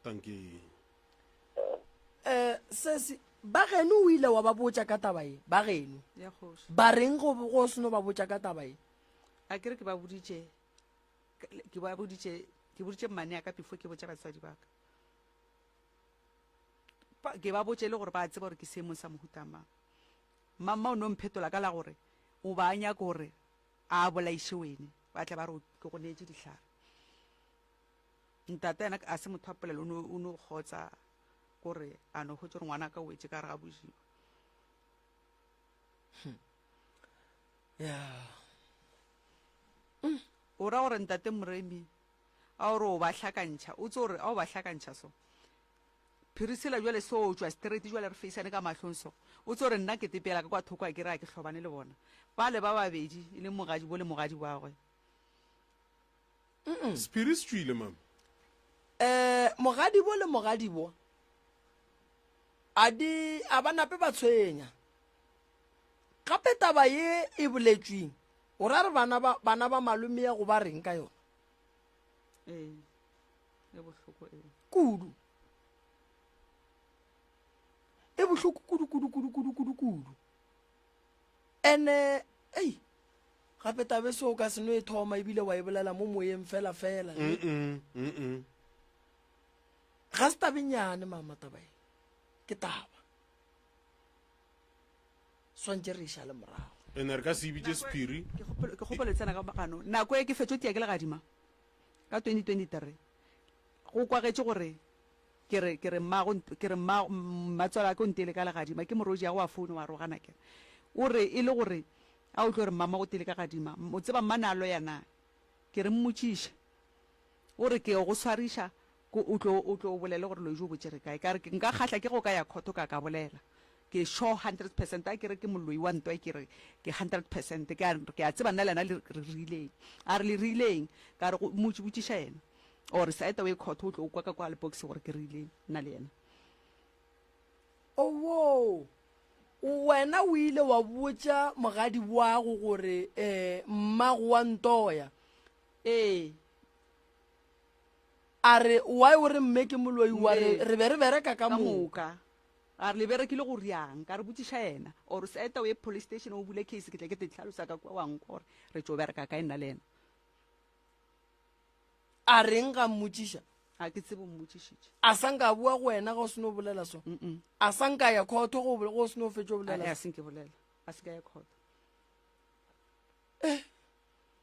Tanki. Eh, sesi ba geno o ile wa ba botša ka taba ye ba geno ya kgoši ba reng go go seno ba botša ka taba ye a ke re ke ba boditše ke ba boditše ke boditše mmane ya ka before ke botša batswadi ba ka Ba- ke ba botše le gore ba tseba gore ke seemong sa mohuta mang Mmamma o no mphetola ka la gore o ba a nyaka gore a bolaiše wene, ba tle ba re ke go neetše dihlare. Ntate yena a se motho wa polelo, o no kgotsa gore a no hwetša gore ngwana ka o wetše ka gare ga božiba. Ya. O ra gore ntate Moremi a o re o ba hlakantšha, o tse gore a o ba hlakantšha so. Phirisela jwale so tšwa straight jwale re faceane ka mahlong so. O tso re nna ke tepela ka kwa thoko a ke re a ke hlobane le bona. Bale ba babedi e leng mogadi bo le mogadi wagwe. Sephiri se tšwile mama. Eh mogadibo le mogadibo a di a ba nape ba tshwenya. Gape taba ye e boletšweng o ra re bana ba bana ba malome ya go ba reng ka yona? Ee. E bohloko ee. Kudu. E bohloko kudu kudu kudu kudu kudu kudu. Ene ei gape tabe se o ka se no e thoma ebile wa e bolela mo moyeng fela fela. Mm -mm, mm -mm. Ga se tabenyane mama taba e. Ke taba. Swantše re e šale morago. Ene re ka se e bitše sephiri. Ke kgopelo ke kgopelo tsena ka gano. Nako e ke fetšo tia ke legadima. Ka 2023 go kwagetše gore ke re ke re mmago ke re mma mmatswala wa ka o nteile ka legadima ke morwedi ya go wa foune wa rogana ke re o re e le gore a o tlo re mmama o teile ka gadima o tseba mma na loya na ke re mmotšiše o re ke go swariša ko o tlo o tlo o bolele gore loji o botše re kae ka re nka kgahla ke go ka ya khotho ka ka bolela Ke sure 100% a ke re ke moloi wa ntwa ke re ke 100% ke a ke a tseba nna le yena le re rileng a re le rileng ka re go mo botšiša yena or saeta o e khotho o tlo kwa ka kwa le box gore ke rileng nna le yena. Owoo! Wena o ile wa botša mogadi wago gore um mmago wa ntoya? Ee. A re, Why o re mme ke moloi? Wa re, Re be re bereka ka moka. Ka moka. A re, Le berekile go riang? Ka re, Botšiša yena. Or se eta o ye police station o bule case, ke tle ke te hlalosa ka kua wa nkwa gore re tšo bereka kae nna le yena. A reng ga mmotšiša? A ke tsebe o mmotšišitše. A sa nka a bua go wena ga o seno bolela so? A sa nka ya khotho go go seno fetša o bolela? A se nke bolela. A se ka ya khotho. Eh,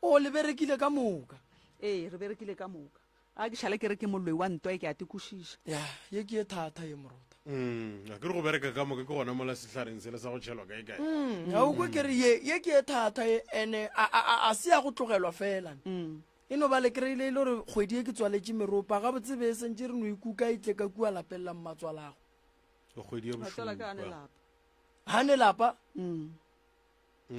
o le berekile ka moka. Ee, re berekile ka moka. A ke šale ke re ke moloi wa ntwa e ke a te kwešiša. Ya, ye ke ye thata ye morota. Mm, a ke re go bereka ka moka ke gona mola sehlareng sele sa go tšhelwa kae kae. Mm, a o kwe ke re ye ye ke ye thata ye ene a a a se ya go tlogelwa fela. Mm. E no ba le kry-ile e le gore kgwedi e ke tswaletše meropa gabotse be e sentše re no ikuka e tle ka kua lapeng la mmatswalago. Kgwedi ya Matswala ka a ne bošupa. lapa. Ga ne lapa? Mm.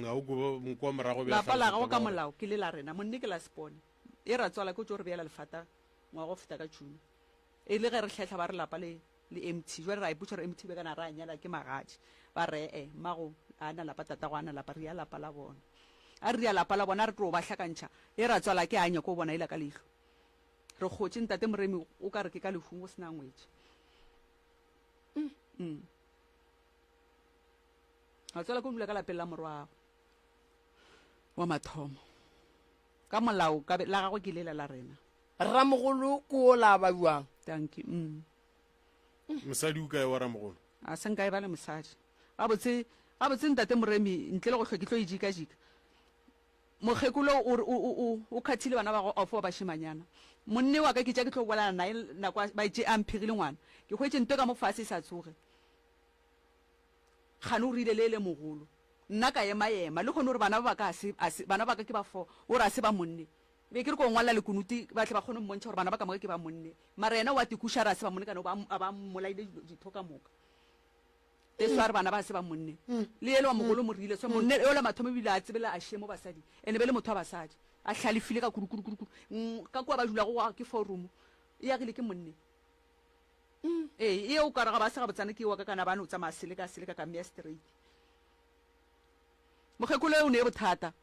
Ga o kwe kwa morago bja Lapa la hlalosa gago taba ka gore molao ke le la rena, monne ke la sepone. E ratswala ke o tšo re beela lefata ngwaga o feta ka June. E le ge re hlehla ba re lapa le le empty. Jwale ra ipotša gore empty be kana ra nyala ke magadi. Ba re ee, mmago a na lapa, tatago a na lapa, re ya lapa la bona. A re ya lapa la bona re tlo ba hlakantšha. E ratswala ke a nyako bona ela ka leihlo. Re kgotše ntate Moremi o ka re ke ka lehung go sena ngwetši. Mm. Ratswala ke o dula ka lapeng la morwago wa mathomo. Ka molao ka la gagwe ke lela la rena. Ramogolo ke o la ba bjang? Dankie. Mm. Mosadi o kae wa ramogolo? A se nka e ba le mosadi. Gabotse, gabotse ntate Moremi, ntle le go hlwa ke tlo e jika-jika. Mokgekolo o re o, o, o, o khathile bana ba gagwe off wa bašemanyana. Monne wa ka ke tša ke tlo bolana naye nako a, ba tše a mphegile ngwana. Ke hwetše nto ka mo fase e sa tsoge. Kgane o rile le le mogolo. Nna ka ema ema. Lehono o re bana ba ba ka a se, a se, bana ba ka ke ba fo, o re a se ba monne. Be ke re ko ngwalela lekunuti ba tle ba kgone mmontšha gore bana ba ka moka ke ba monne. Mara yena o a tekuša a re a se ba monne kana o ba, a ba mmolaile dilo, ditho ka moka. Teso a re bana ba a se ba monne. Le yele wa mogolo o mo rile so monne yola mathomo ebile a tsebela a shemo basadi. Ene be le motho wa basadi. A hlalefile ka kudu kudu kudu kudu. Ka kua ba dulago gwa ke forum. E agile ke monne. Ee, e o ka re ga ba se gabotsana ke wa ka kana ba no tsamaya seleka seleka ka mmea straight. Mokgekolo o ne bothata.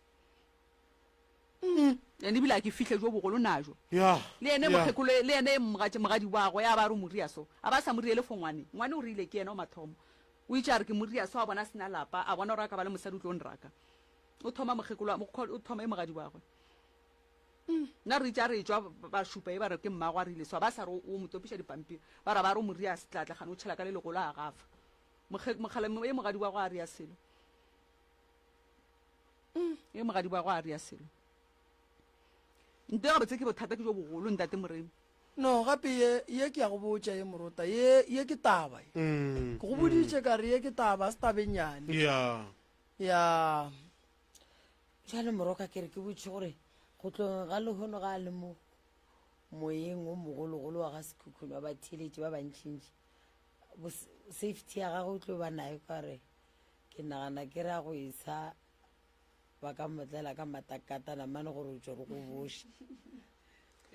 Ene ebile a ke fihle jo bogolo najo. Ya. Le ene mokgekolo le ene mogatše mogadi wa gwe a ba re moria so. A ba sa moriele fo ngwane. Ngwane o rile ke yena o mathomo. O itše a re ke moria so a bona sena lapa, a bona gore a ka ba le mosadi o tlo nraka. O thoma mokgekolo o thoma e mogadi wa gwe. Nna re itše a re etšwa ba šupa e ba re ke mmago a rile so a ba sa re o mo topiša dipampiri ba ra ba re o mo ria setlatla gane o tšhela ka le legolo a gafa mogala e mogadi wa go a ria selo e mogadi wa go a ria selo nte gabotse ke bothata ke jo bogolo ntate Moremi. No gape ye ye ke ya go botša ye morota ye ye ke taba ye ke go boditše ka re ye ke taba a se tabenyane ya ya Bjale moroka ke re ke botše gore go tlogeng ga lehono ga a le mo moyeng wo mogologolo wa ga Sekhukhune wa batheeletši ba bantšintši, safety ya gagwe o tlo ba nayo ka gore ke nagana ke ra go e sa ba ka motlela ka matakatana mane gore o tšo re go boše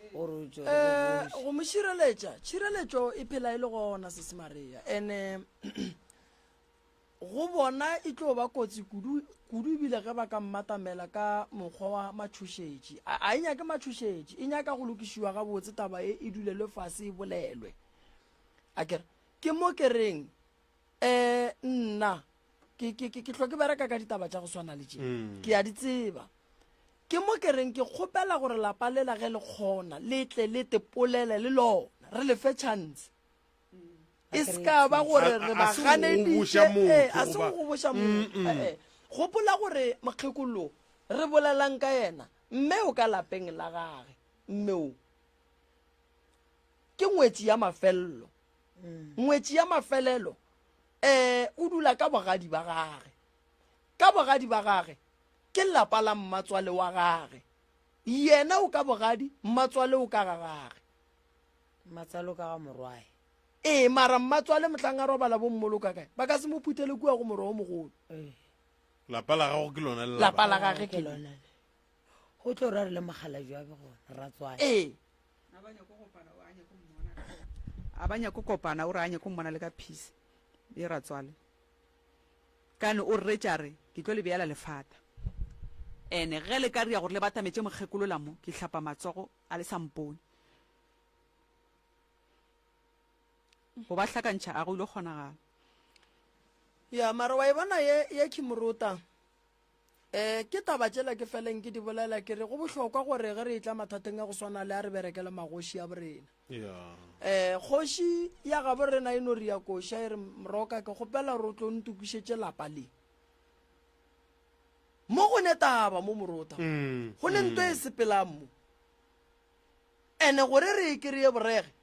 gore o tšo re go eh, boše. Go mo šireletša, tšhireletšo e phela e le gona sesi Maria ene Go bona e tlo ba kotsi kudu, kudu ebile ge ba ka mmatamela ka mokgwa wa matšhošetši. A, a e nyake matšhošetši, e nyaka go lokišiwa gabotse taba e e dulelwe fase e bolelwe. A ke re, ke mo ke reng, um nna ke, ke, ke, ke hlwa ke bereka ka ditaba tša go swana le tše. Ke a di tseba. Ke mo ke reng ke kgopela gore lapa lela ge le kgona le tle le tepolele le lona, re le fe chance. E se ka ba gore re ba ganeditše, ee, a se go goboša motho. Ee, gopola gore mokgekolo re bolelang ka yena, mme o ka lapeng la gage, mme o ke ngwetši ya mafelelo. Ngwetši ya mafelelo um o dula ka bogadi ba gage. Ka bogadi ba gage ke lapa la mmatswale wa gage. Yena o ka bogadi, mmatswale o ka ga gage. Mmatswale o ka ga morwae. Ee, mara mmatswale mohlang a robala bo mmoloka kae? Ba ka se mo phuthele kua go morwa o mogolo. Ee. Lapa la gago ke lona le lapa la gage ke lona le. Go tlo ra re le mokgalabje wa be gona, ratswale. Ee. A ba nyako kopana, o a nyako mmona. A ba nyako kopana, o re a nyako mmona le ka peace. E ratswale. Kane o rretše a re, Ke tlo le beela lefata. Ene ge le ka ria gore le batametše mokgekolola mo, ke hlapa matsogo a le sa mpone. Go ba hlakantšha a go ile kgonagala. Ya, mara wa e bona ye, ye Kimorota? Eh, ke taba tšela ke feleng ke di bolela ke re go bohlokwa gore ge re etla mathateng a go swana le a re berekele magoši a borena. Yeah. Eh, kgoši ya gabo rena e no re ya koša e re mroka ke kgopela gore o tlo ntokišetše lapa le. Mo go ne taba mo morota. Go ne nto e sepelang mo. Ene gore re e kry-e borege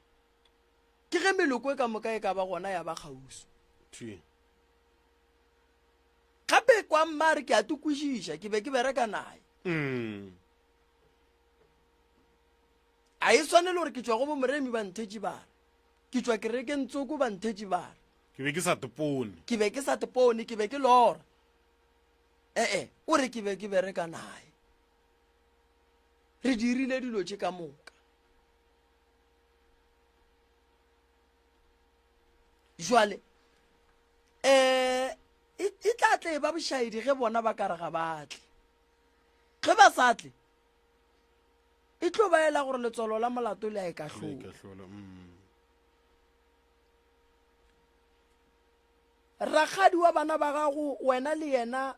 ke ge meloko e ka moka e ka ba gona ya ba kgauswi. Thwi. Gape kwa mma a re ke a te kwešiša, ke be ke bereka naye. Mm. A e swanele gore ke tšwa go bomoremi ba nthetše bare, ke tšwa kerekeng tsoko ba nthetše bare. Ke be ke sa tepone. Ke be ke sa tepone, ke be ke lora. Ee, o re ke be ke bereka naye. Re dirile dilo tše ka moka. Jwale um e, e tla tle e ba bošaedi ge bona ba ka re ga ba tle. Ge ba sa tle, e tlo ba ela gore letswalo la molato le a e kahlola. Mm. Rakgadi wa bana ba gago wena le yena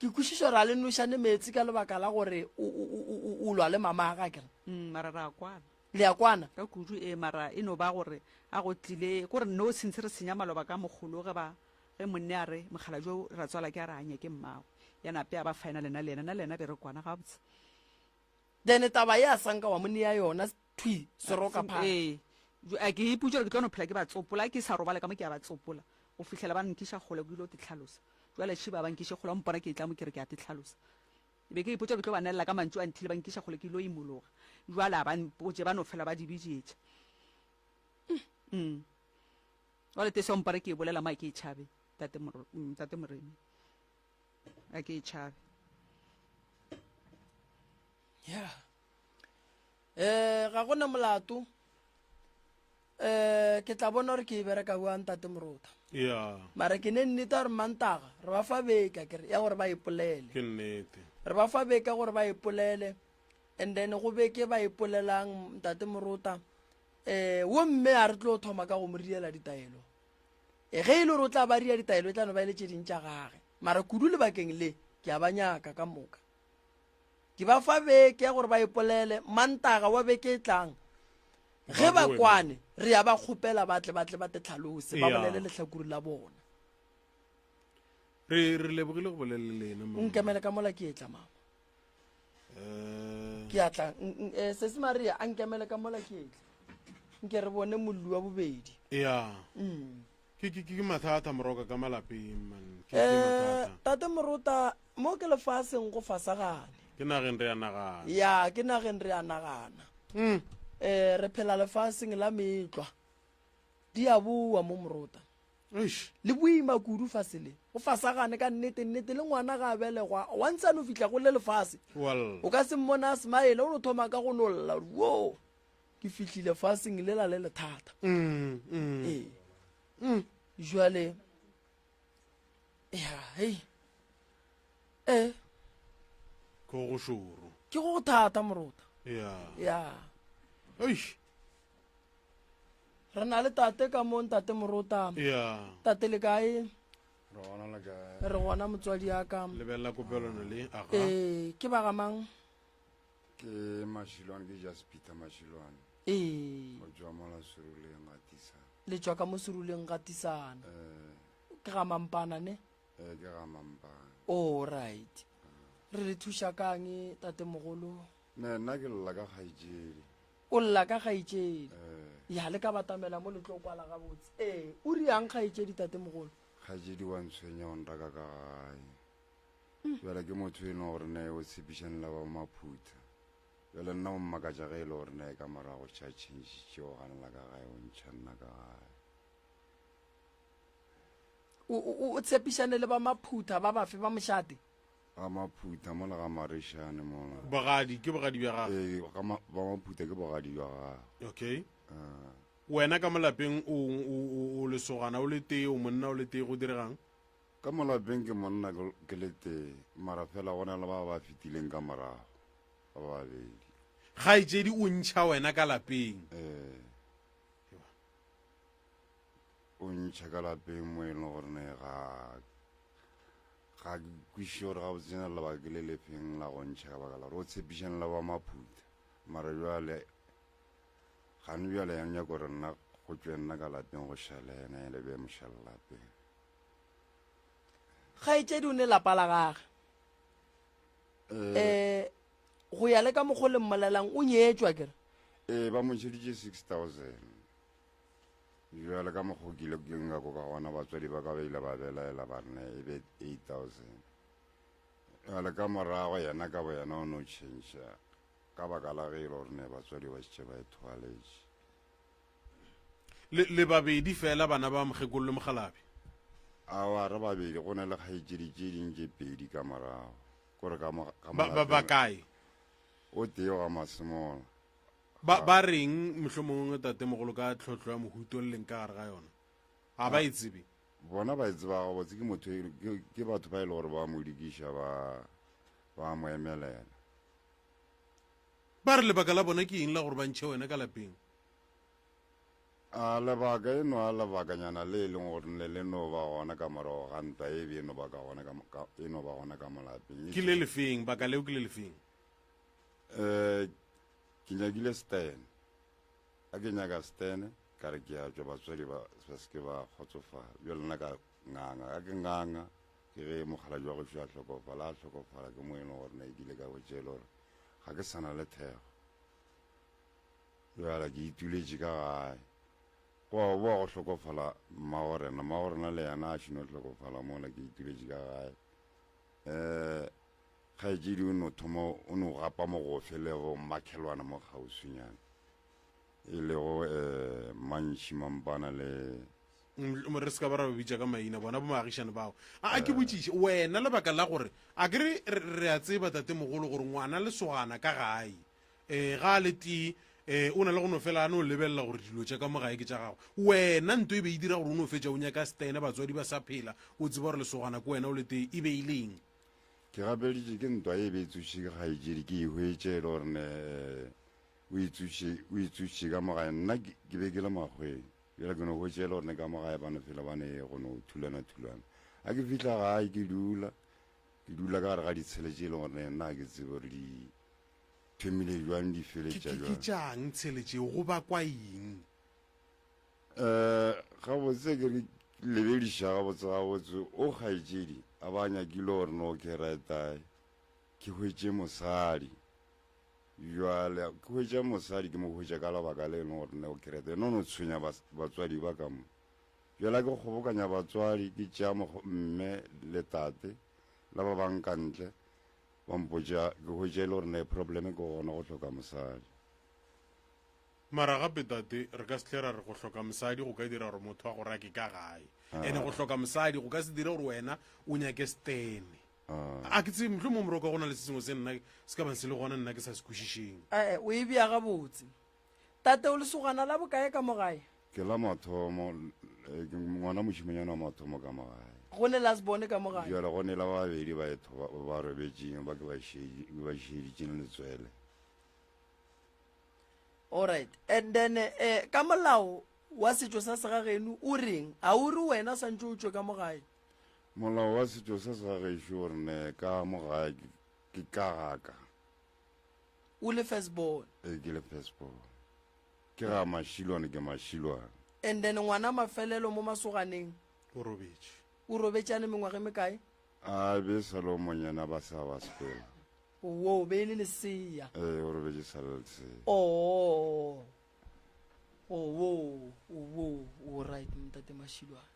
ke kwešiša gore a le nošane meetse ka lebaka la gore o lwa le mama ga kere. Mm, mara ra kwana. Le a kwana? Ka kudu, ee, mara e no ba gore a go tlile, ko re no since re senya maloba ka mogolo ge ba, ge monne a re mokgalabje o ratswala ke a re a nyake mmagwe, ya nape a ba final nna le yena, nna le yena be re kwana gabotse. Then taba ye a sanka wa mo nea yona thwi seroka phaka. Ee, a ke ipotša gore ke tlo no phela ke ba tsopola, ke sa robale ka mo ke a ba tsopola go fihlela ba nkiša kgole ke ile go te hlalosa. Jwale šiba ba nkiše kgole ba mpona ke etla mo ke re ke a te hlalosa. Ke be ke ipotša ke tlo ba nelela ka mantšu a nthile ba nkiša kgole ke ilo imologa. Jwale a ba mpotše ba no fela ba di bijetša. Mm. Jwale te seo mpare ke e bolela mo a ke e tšhabe tate mm, tate Moremi. A ke e tšhabe. Yeah. Eh ga gona molato. Eh ke tla bona gore ke e bereka bjang tate Morota. Yeah. Mara ke ne nnete gore Mantaga re ba fa beke akere ya gore ba ipolele. Ke nnete. Re ba fa beke gore ba ipolele and then go beke ba ipolelang ntate Morota eh wo mme a re tlo thoma ka go mo riela ditaelo. E ge e le gore o tla ba ria ditaelo e tla no ba e le tše ding tša gage. Mara kudu lebakeng le ke a ba nyaka ka moka. Ke ba fa beke ya gore ba ipolele, Mantaga wa beke e tlang. Ge ba kwane, re ya ba kgopela ba tle ba tle ba te tlhalose, ba bolele lehlakore la bona. Re re lebogile go bolela le lena mama. Nkemele ka mola ke etla mama. Eh. Ke a tla. Eh, Sesi Maria a nkemele ka mola ke etla. Nke re bone molli wa bobedi. Ya. Mm. Ke ke ke mathata moroka ka malapeng man. Ke ke Eh, mathata. Tate Morota, mo ke lefaseng go fasagane. Ke nageng re a nagana. Ya, ke nageng re a nagana. Mm. Eh, re phela lefaseng la meetlwa. Di a boa mo Morota. Eish. Le boima kudu fase le. Go fasagane ka nnete nnete le ngwana ga a belegwa once a no fihla go le lefase. Well. O ka se mmone a smile o no thoma ka go no lla gore wo ke fihlile faseng lela le lethata. Mm, mm. Ee. Mm. Jwale ya hei. Eh. Ke go šoro. Ke go thata Morota. Ya. Ya. Eish. Re na le tate ka mo ntate Morota. Ya. Tate le kae? Re gona le kae? Re gona motswadi ya ka. Lebelela kopelwana le aga. Eh, ke ba ga mang? Ke Mashilwane, ke Just Peter Mashilwane. Ee. Go tšwa mola Seruleng ga Tisana. Le tšwa ka mo Seruleng ga Tisana. Eh. Ke ga Mampana ne? Eh, ke ga Mampana. Oh, right. Re le thuša kang tate mogolo? Ne, nna ke lla ka kgaetšedi. O lla ka kgaetšedi? Eh. Ya, le ka batamela mo le tlo kwala gabotse. Ee, o riang kgaetšedi tate mogolo? Kgaetšedi wa ntshwenya o nraka ka gae. Bjale ke motho e leng gore ne o tshepišane le ba Maphutha. Bjale nna o mmakatša ge e le gore ne ka morago tšha tšhentšhitše o ganela ka gae o ntšha nna ka gae. O, o, o tshepišane le ba Maphutha ba bafe ba mošate? Ga Maphutha mola ga Marešane mola. Bogadi, ke bogadi bja gagwe? Ee, ga ma, ba Maphutha ke bogadi bja gagwe. Okay. Uh. Wena ka mo lapeng o, o, o, o lesogana o le tee, o monna o le tee, go diregang? Ka mo lapeng ke monna ke le tee, mara fela go na le ba ba fetileng ka morago ba babedi. Kgaetšedi o ntšha wena ka lapeng? Ee, o ntšha ka lapeng mo e leng gore ne ga ga ke kwešiše gore gabotse na lebaka ke le lefeng la go ntšha ka baka la gore o tshepišane le ba Maphutha, mara bjale gane bjale ya nyaka gore nna go tšwe nna ka lapeng go šale yena e le be mošale lapeng. Kgaetšedi o ne lapa la gage. Um go ya le ka mokgo le mmolelang o nyetšwa kere? Ee, ba mo ntšheditše 6000. Bjale ka mokgo ke ile ke ngako ka gona batswadi ba ka ba ile ba belaela ba re e be 8000. Bjale ka morago yena ka bo yena o no tšhentšha ka baka la ge e le gore ne batswadi ba šetše ba e thobaletše. Le, le babedi fela bana ba mokgekolo le mokgalabje? Aowa, re babedi, go na le kgaetšedi tše ding tše pedi ka morago. Kore ka mo, ka Ba, ba, ba kae? O tee wa Masemola. Ba, ba reng mohlomongwe tatemogolo ka tlhohlo ya mohuto le leng ka gare ga yona? Ga ba e tsebe? Bona ba e tseba gabotse, ke motho, e, ke, ke batho ba e le gore ba mo dikiša, ba, ba mo emelela. Ba re lebaka la bona ke eng la gore ba ntšhe wena ka lapeng? A lebaka e no a lebakanyana le e leng gore ne le no ba gona ka morago ga ntwa e be e no ba ka gona ka, ka, e no ba gona ka mo lapeng. Ke le lefeng? Baka leo ke le lefeng? Um ke nyakile Stan. A ke nyaka Stan, ka re ke a tšwa batswadi ba ba se ke ba kgotsofala. Bjale nna ka nganga. A ke nganga, ke ge mokgalabje wa gešo a hlokofala. A hlokofala ke mo e leng gore ne ke ile ka botša e le gore ga ke sa na le thekgo. Bjale ke ituletše ka gae. Gwa boa go hlokofala mmagorena. Mmagorena le yena a šino hlokofala mola ke ituletše ka gae. Um Kgaetšedi o no thoma o no gapa mogofe le go makhelwana mo kgauswinyana, e lego um Mantši Mampana le. Re se ka ba ra ba bitša ka maina bona bomaagišane bao. A ke botšiše wena lebaka la gore a ke re re a tseba tatemogolo gore ngwana lesogana ka gae um ga a le tee um o na le go no fela a no lebelela gore dilo tša ka mo gae ke tša gagwe. Wena nto e be e dira gore o no fetša o nyaka stene batswadi ba sa phela o tseba gore lesogana ke wena o le tee e be e le eng? Ke gapeleditše ke ntwa e be e tsošitše ke kgaetšedi ke e hwetše e le gore ne o e tsoše o e tsošitše ka mo gae nna ke be ke le makgweng bjale ke no hwetše e le gore ne ka mo gae ba no fela ba ne go no thulana thulana a ke fihla gae ke dula ke dula ka gare ga ditshele tše e le gore ne nna ga ke tsebe gore di thomile jwang di feletša Ke jwang tšang tshele tšeo go bakwa eng? Um gabotse ke re lebediša gabotse gabotse o kgaetšedi a ba nyakile gore no ke retae ke hwetše mosadi jwale ke hwetša mosadi ke mo hwetša ka lebaka le e leng gore no ke retae no no tshwenya batswadi ba ka mo jwale ke kgobokanya batswadi ke tšea mme le tate le ba bang ka ntle ba mpotša ke hwetša e le gore ne probleme ke gona go hloka mosadi. Mara gape tate, re ka se tle ra re go hloka mosadi go ka dira gore motho a go rake ka gae. Ene go hloka mosadi go ka se dire gore wena o nyake stene. A ke tsebe, mohlomongwe Moroka go na le se sengwe se nna se ka bang se le gona nna ke sa se kwešišeng. Ee, o e bea gabotse. Tate, o lesogana la bokae ka mo gae? Ke la mathomo, ke ngwana mošimanyana wa mathomo ka mo gae. Go ne last born ka mo gae? Bjale go ne la babedi ba etho ba robetšeng ba ke ba šeditšeng letswele. Alright. And then eh, ka molao wa setšo sa segageno o reng? A o re wena santše o tšwe ka mo gae? Molao wa setšo sa segagešo o re ne ka mo gae ke ka gaka. O le first born? Ee, ke le first born. Ke ga Mašilwane, ke Mašilwane. And then ngwana mafelelo mo masoganeng? O robetše. O robetšane mengwaga e mekae? A be sa le o monyana ba sa ba sepela. Wo be e le lesea. Ee, o robetše sa le lesea. Oo. Oo, oo, o right ntate Mashilwane.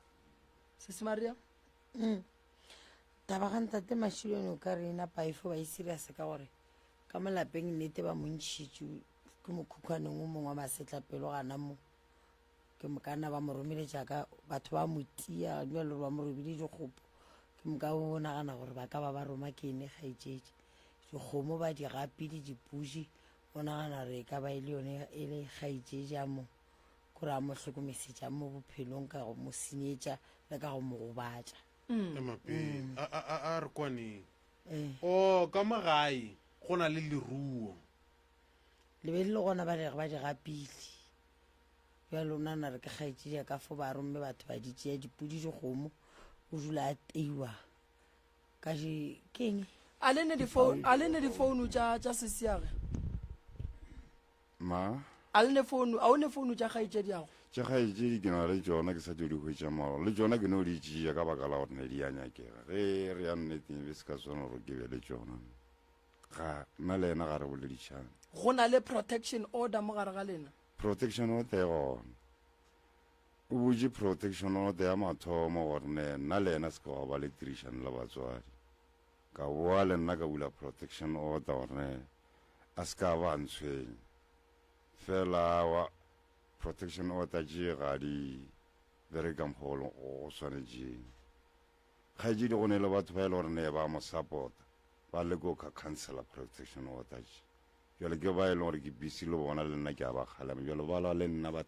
Sesi Maria? Mm. Taba ga ntate Mashilwane o ka re ena paifo ba e serious ka gore ka mo lapeng nnete ba mo ntšhitše ke mokhukhwaneng o mongwe wa masetlapelo gana mo. Ke mokana ba mo romeletša ka batho ba mo tia bjalo ba mo robile dikgopo. Ke moka o nagana gore ba ka ba ba roma ke ene kgaetšetše. Dikgomo ba di gapile dipuši, o nagana gore e ka ba e le yone e le kgaetšetše a mo kore a mo hlokomesetša mo bophelong ka go mo senyetša le ka go mo gobatša. Ema pele. A, a, a, a re kwaneng. Ee. O, ka mo gae go na le leruo. Le be le le gona ba re ba di gapile. Bjale o nagana re ke kgaetšedi ya ka fo ba romme batho ba di tšea dipudi dikgomo o dula a teiwa ka di keng. A le ne difounu a le ne difounu tša tša sesiage? Ma? A le ne founu a o ne founu tša kgaetšediago? Tša kgaetšedi ke na le tšona ke sa tšo di hwetša maloba le tšona ke no di tšea ka baka la gore ne di a nyakega ge re ya nneteng e be se ka swanela gore ke be le tšona. Ga nna le yena ga re boledišane. Go na le protection order mo gare ga lena? Protection order e gona. O butše protection order ya mathomo gore ne nna le yena se ke gwa ba le tirišano le batswadi. Ka boa le nna ka bula protection order gore ne a se ka ba a ntshwenya. Fela awa protection order tše ga di bereke ka mokgwa o swanetšeng. Kgaetšedi go ne le batho ba e le gore ne ba mo support-a ba leka go ka cancela protection order tše. Jwale ke ba e leng gore ke busy le bona le nna ke a ba kgalema. Jwale ba lwa le nna ba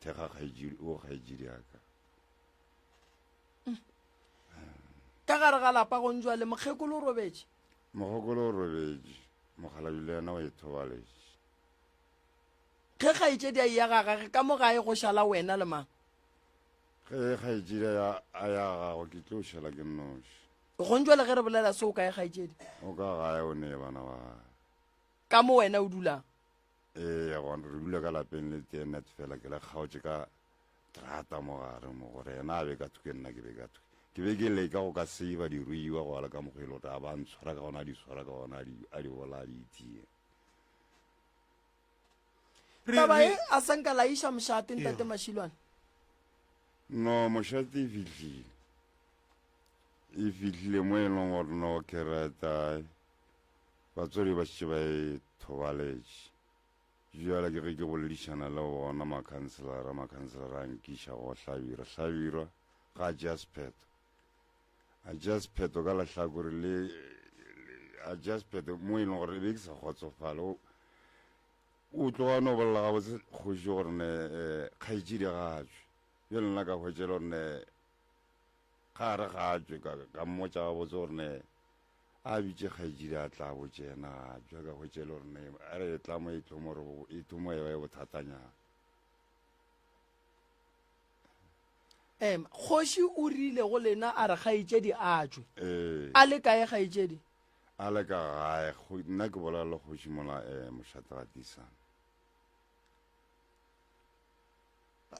thekga kgaetšedi o kgaetšedi ya ka. Ka gare ga lapa gong jwale mokgekolo o robetše? Mokgekolo o robetše, mokgalabje le yena o ithobaletše. Ge kgaetšedi a eya ga gage ka mo gae go šala wena le mang? Ge kgaetšedi a ya, a ya gago ke tlo šala ke nnoši. Gong jwale ge re bolela se o kae kgaetšedi? O ka gae o ne bana ba gae. Ka mo wena o dulang? Ee, gona re dula ka lapeng le tee net fela ke le kgaotše ka terata mo gare mo gore yena a be ka thoko nna ke be ka thoko. Ke be ke leka go ka save diruiwa go ala ka mokgwa e le gore a ba ntshwara ka gona a di swara ka gona a di a di bolaya a di itia. Taba e a sa nka la iša mošate ntate Mashilwane. No, mošate e fihlile. E fihlile mo e leng gore no ke rata batswadi ba šetše ba e thobaletše. Bjale ke ge ke boledišana le bona makhanselara, makhanselara a nkiša go Hlabirwa. Hlabirwa ga a tšea sephetho. A tšea sephetho ka lehlakore le, a tšea sephetho mo e leng gore e be ke sa kgotsofale. O, o tloga no bolela gabotse kgoši gore ne eh, kgaetšedi ga a tšwe. Bjale nna ka hwetša e le gore ne ga a re ga a tšwe, ka, ka mmotša gabotse gore ne a bitše kgaetšedi a tla botše yena ga a tšwe, ka hwetša e le gore ne a re e tla mo e thomo re e thomo e ba e bothatanyana. Ema, kgoši o rile go lena a re kgaetšedi a tšwe. Ee. A le kae kgaetšedi? A le ka gae, nna ke bolela le kgoši mola um mošate ga tisana.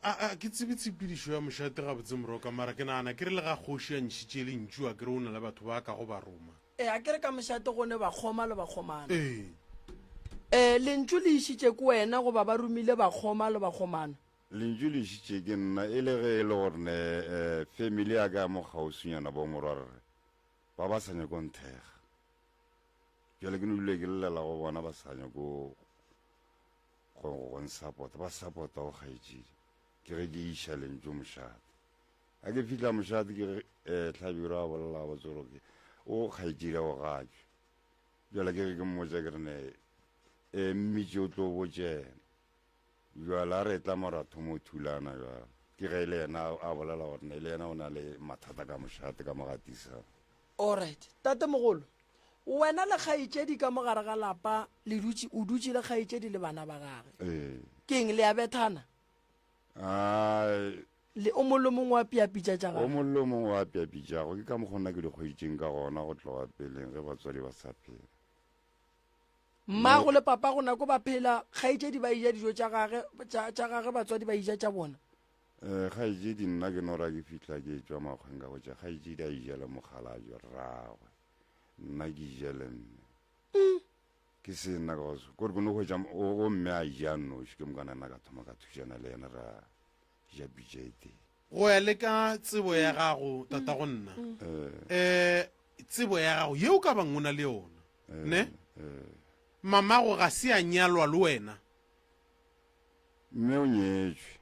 A, a ke tsebe tshepedišo ya mošate gabotse moroka, mara ke nagana ke re le ga kgoši a ntšhitše lentšu a ke re o na le batho ba ka go ba roma. Ee, a ke re ka mošate go ne bakgoma le bakgomana. Ee. Ee, lentšu le išitše ke wena goba ba romile bakgoma le bakgomana? Lentšu le išitše ke nna e le ge e le gore ne um family ya ka ya mo kgauswinyana bo morwarre ba ba sa nyako nthekga. Bjale ke no dule ke llela go bona ba sa nyako go go nsapota, ba sapota go kgaetšedi. Ke ge ke iša lentšu mošate. A ke fihla mošate ke ge um Hlabirwa a bolela gabotse gore ke o kgaetšedi a o gatšwe. Bjale ke ge ke mmotša ke re ne um mmitše o tlo botše yena. Bjale a re etla mo ra thoma go thulana bjale. Ke ge e le yena a bolela gore ne le yena o na le mathata ka mošate ka mo gatisang. Alright. Tatemogolo, wena le kgaetšedi ka mo gare ga lapa le dutše, o dutše le kgaetšedi le bana ba gage. Ee. Ke'ng, le a bethana? Ai. Le o mongwe le mongwe wa apea pitša tša O gagwe? mongwe le o mongwe wa apea pitša gagwe. Ke ka mokgwa nna ke di hweditšeng ka gona go tloga peleng ge batswadi ba sa phela. Mmago le papago nako ba phela, kgaetšedi ba eja dijo tša gage, tša, tša gage batswadi ba eja tša bona. Eh, kgaetšedi nna ke no ra ke fihla ke tšwa makgweng ka botša kgaetšedi a ija le mokgalabje rragwe, nna ke ija le mme. Ke se nna ka go kore ke no hwetša o, o mme a ija nnoši, ke mokana nna ka thoma ka thušana le yena ra ja pitša e tee. Go ya le ka tsebo ya gago, tatago nna, um tsebo ya gago ye o ka bang o na le yona, ne? Mamago ga se a nyalwa le wena. Mme o nyetšwe.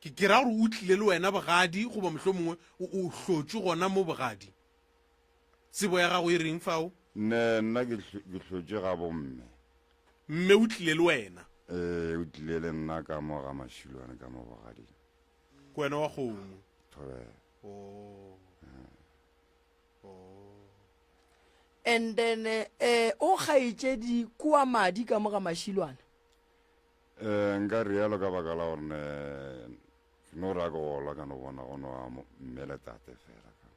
Ke, ke ra gore o tlile le wena bogadi, goba mohlomongwe o, o hlotšwe gona mo bogadi. Tsebo ya gago e reng fao? Ne, nna ke, ke hlotšwe ga bomme. Mme o tlile le wena? Ee, o tlile le nna ka mo ga Mašilwane ka mo bogading. Ke wena wa kgomo? Thobela. Oh. And then eh o kgaetšedi kua madi ka mo ga Mašilwana. Eh nka rialo ka baka la gore ne ke no ra ke gola ka no bona go no a mme le tate fela ka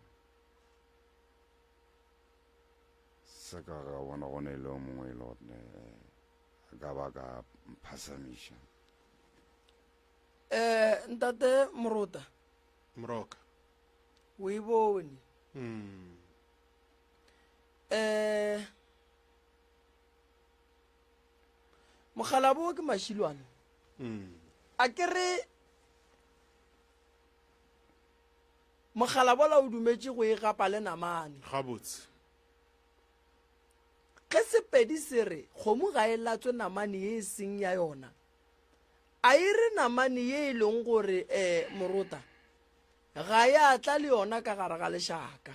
se ka ga bona go ne le o mongwe e le gore ne a ka ba ka mphasamiša. Eh ntate Morota. Moroka. O e bone. Mm. Eh Mokgalabo ke Mašilwane. Mm. A ke re Mokgalabola o dumetše go e gapa le namane. Gabotse. Ge Sepedi se re kgomo ga e latswe namane ye e seng ya yona, a e re namane ye e leng gore um morota ga ya tla le yona ka gare ga lešaka.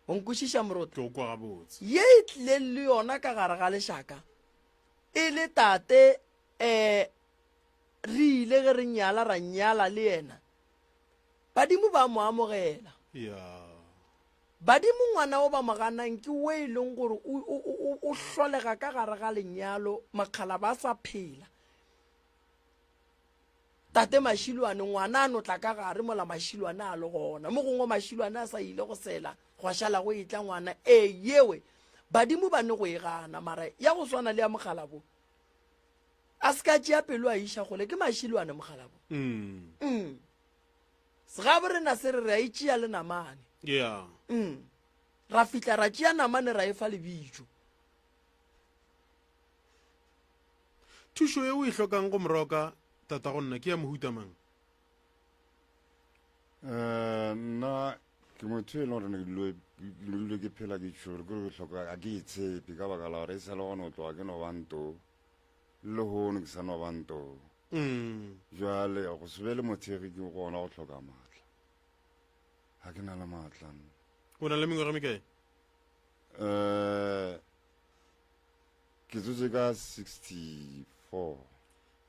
O nkwešiša morota? Ke o kwa gabotse. Ye e tlileng le yona ka gare ga lešaka e le tate um re ile ge re nyala ra nyala le yena, badimo ba mo amogela. Ya. Badimo ngwana o ba mo ganang ke o e leng gore o, o, o, o hlolega ka gare ga lenyalo, makgala ba sa phela. Tate Mašilwane ngwana a no tla ka gare mola Mašilwane a le gona. Mo gongwe Mašilwane a sa ile go sela, gwa šala go etla ngwana. Ee, yewe badimo ba ne go e gana, mara ya go swana le ya mokgalabo a se ka tšea pelo a iša kgole ke Mašilwane mokgalabo. Mm. Mm. Segabo rena se re re a e tšea le namane. Yeah. Mm. Ra fihla ra tšea namane ra e fa lebitšo. Thušo ye o e hlokang go Moroka, tatago nna, ke ya mohuta mang? Eh, nna ke motho e leng gore ne ke dilo- ke dule ke phela ke tšhore ke gore ke hloka ga ke itshepe ka baka la gore e sa le gone o tloga ke no ba nto le lehono ke sa no ba nto Mm. jale go se be le mothegi ke gona go hloka maatla ga ke na le maatla nna. O na le mengwaga e mekae? Eh, Ke tsotse ka 64.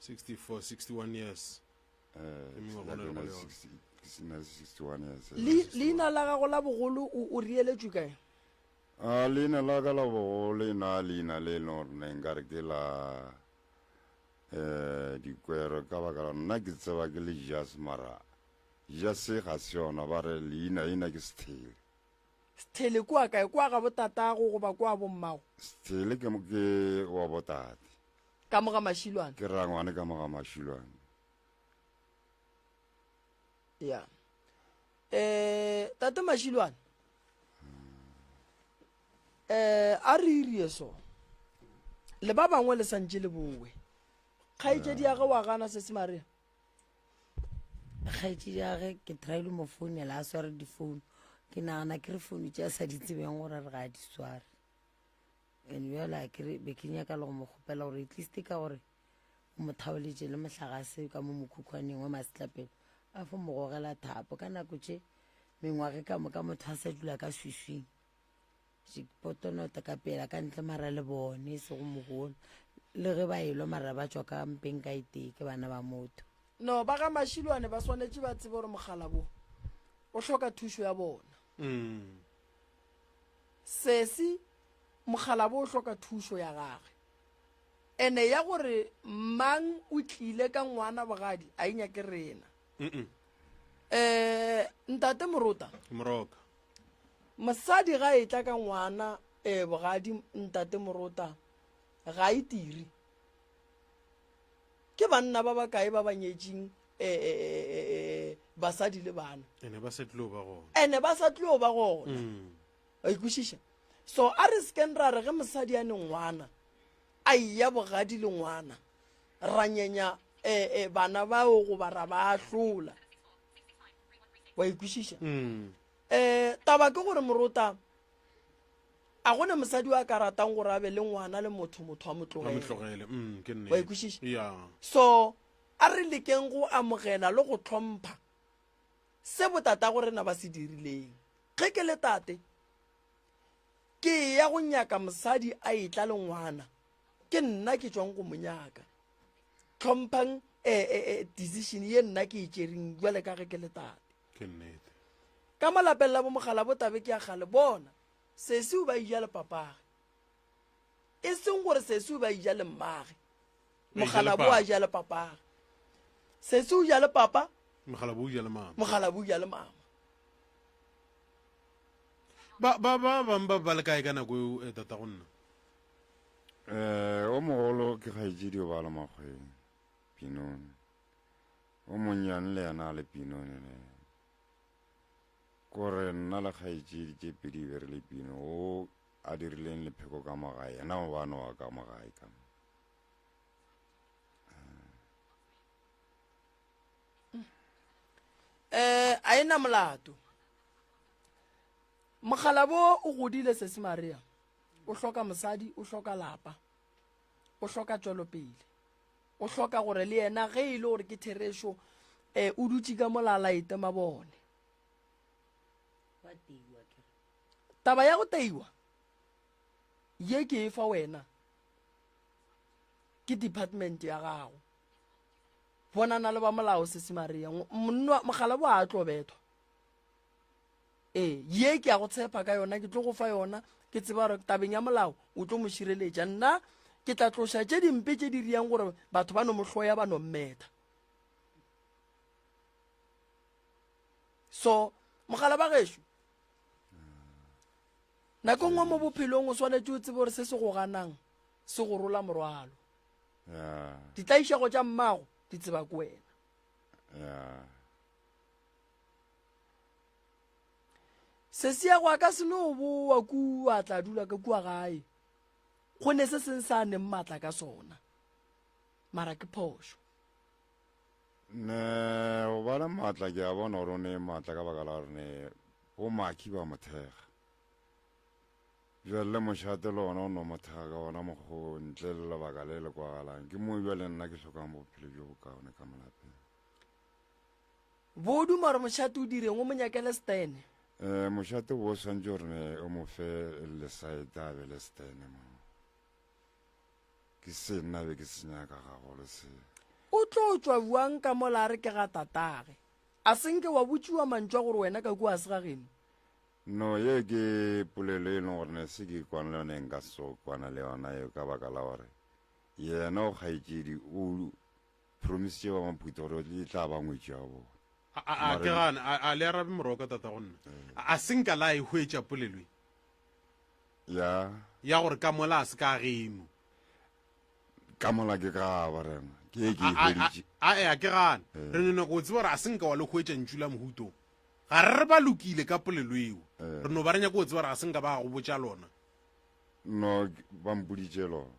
64, 61 years. Eh, Ke mengwaga o na le go le yona. ke na le 61 years. Le- leina la gago la bogolo o o reeletšwe kae A leina la ka la bogolo e na leina le e leng gore ne nkare ke la eh dikwero ka baka la nna ke tseba ke le jas mara jas ga se yona ba re leina ena ke sethele Sthele kua kae? Kua ga botatago goba kua bommago? Sthele ke, ke wa botate. Ka mo ga Mašilwane? Ke rangwane ka mo ga Mašilwane. Ya. Eh, tate Mašilwane. Eh, a re irie so. Le ba bangwe le santše le bowe. Kgaetšedi ya ge wa gana sesi Maria? Kgaetšedi ya ge ke tryile mo founela a sware difounu ke nagana ke re founu tše a sa di tsebeng gore re ga a di sware and bjale a ke be ke nyaka le go mo kgopela gore at least ka gore o mo thaoletše le mohlagase ka mo mokhukhwaneng wa masetlapelo a fo mo gogela thapo ka nako tše mengwage ka moka motho a sa dula ka swiswing Potonota ka pela ka ntle mara le bone e sego mogolo le ge ba elwa mara ba tšwa ka mpeng ka e tee ke bana ba motho. No, ba ga Mashilwane ba swanetše ba tsebe gore mogala bo o hloka thušo ya bona. Mm. Sesi mogala bo o hloka thušo ya gage. Ene ya gore mang o tlile ka ngwana bogadi a e nyake rena. Mm -mm. Eh, ntate Morota. Moroka. Mosadi ga etla ka ngwana e bogadi ntate Morota ga e tiri. Ke banna ba bakae ba ba nyetšing e, e, e, e, basadi le bana. Ene ba sa tlilo ba gona. Ene ba sa tlilo ba gona. Mm. Wa ikwešiša? So a re sekeng ra re ge mosadi a ne ngwana a eya bogadi le ngwana ra nyenya e, e, bana bao goba ra ba ahlola. Wa ikwešiša? Mm. Um taba ke gore morota a gone mosadi wa ka ratang gore a be le ngwana le motho motho a mo A mo tlogele tlogele. Mm, ke nnete. Wa e kwešiša? Ya. So a re lekeng go amogela le go tlhompha se botatago rena ba se dirileng. Ge ke le tate ke ya go nyaka mosadi a etla le ngwana ke nna ke tšwang go mo nyaka. Tlhomphang eh, eh, eh, decision ye nna ke e tšereng jwale ka ge ke le tate. Ke nnete. Ka mo lapeng la bomogala bo tabe ke ya kgale bona. Sesi o ba ija le papage. E seng gore sesi o ba ija le mmage. Mokgalabo a ja le papage. Sesi o ja le papa. Mokgalabo o ja le mama. Mokgalabo o ja le mama. Ba ba ba bang ba ba le kae ka nako eo eh, tata go nna? Eh, o mogolo ke kgaetšedi o ba le makgweng Pinone. O monnyane le yena a le Pinone le yena. Kore nna le kgaetšedi tše pedi be re le Pino o a dirileng lepheko ka mo gae yena o bano wa ka mo gae ka mo. Eh, a e na molato. Mokgalabo o godile sesi Maria. O hloka mosadi, o hloka lapa. O hloka tšwelopele. O hloka gore le yena ge e le gore ke therešo eh, o dutše ka mola laete mabone. Taba ya go teiwa ye ke e fa wena ke department ya gago. Bonana le ba molao sesi Maria. Monna mogala bo a tlo bethwa. Ee, ye ke a go tshepa ka yona, ke tlo go fa yona, ke tseba gore tabeng ya molao o tlo mo šireletša. Nna ke tla tloša tše dimpe tše di riang gore batho ba no mo hloya ba no mmetha. So, mogala ba gešo, nako nngwe mo bophelong o swanetše o tsebe gore se se go ganang se go rola morwalo. Ditlaišego tša mmago di tseba ke wena. Sesiago a ka se no boa kua tla dula ka kua gae go ne se seng sa neng maatla ka sona mara ke phošo. Ne go ba le maatla ke a bona gore o ne maatla ka baka la gore ne bo maki ba mo thekga. Bjale le mošate le ona o no mo thekga ka ona mokgwa ntle le lebaka le le kwagalang. Ke moo bjale nna ke hlokang bophelo bjo bokaone ka mo lapeng. Bo duma gore mošate o direng, o mo nyakele stene. Eh, mošate bo swantše gore ne o mo fe lesaete a be le stene mo. Ke se nna be ke se nyaka gagolo se. O tlo tšwa bjang ka mola a re ke ga tatage? A se nke wa botšiwa mantšu a gore wena ka kua a se ga geno? No, ye ke polelo e leng gore ne se ke kwana le yona e nka se tsoge kwana le yona eo ka baka la gore yena o kgaetšedi o promisitše ba Maphutha gore e tla ba ngwetši ya bona. A, a, a, ke gana, a, a le arabe moroka tata go nna. A, a se nka la e hwetša polelo e? Ya. Ya gore ka mola a se ka geno. Ka mola ke ka ba rena. Ke e ke e hweditše. A, a, a, ke gana. Re no nyaka go tseba gore a se nka wa le hwetša ntšu la mohuto. Ga re re ba lokile ka polelo eo. Re no ba re nyaka go tseba gore ga se nka ba go botša lona. No, ba mpoditše lona.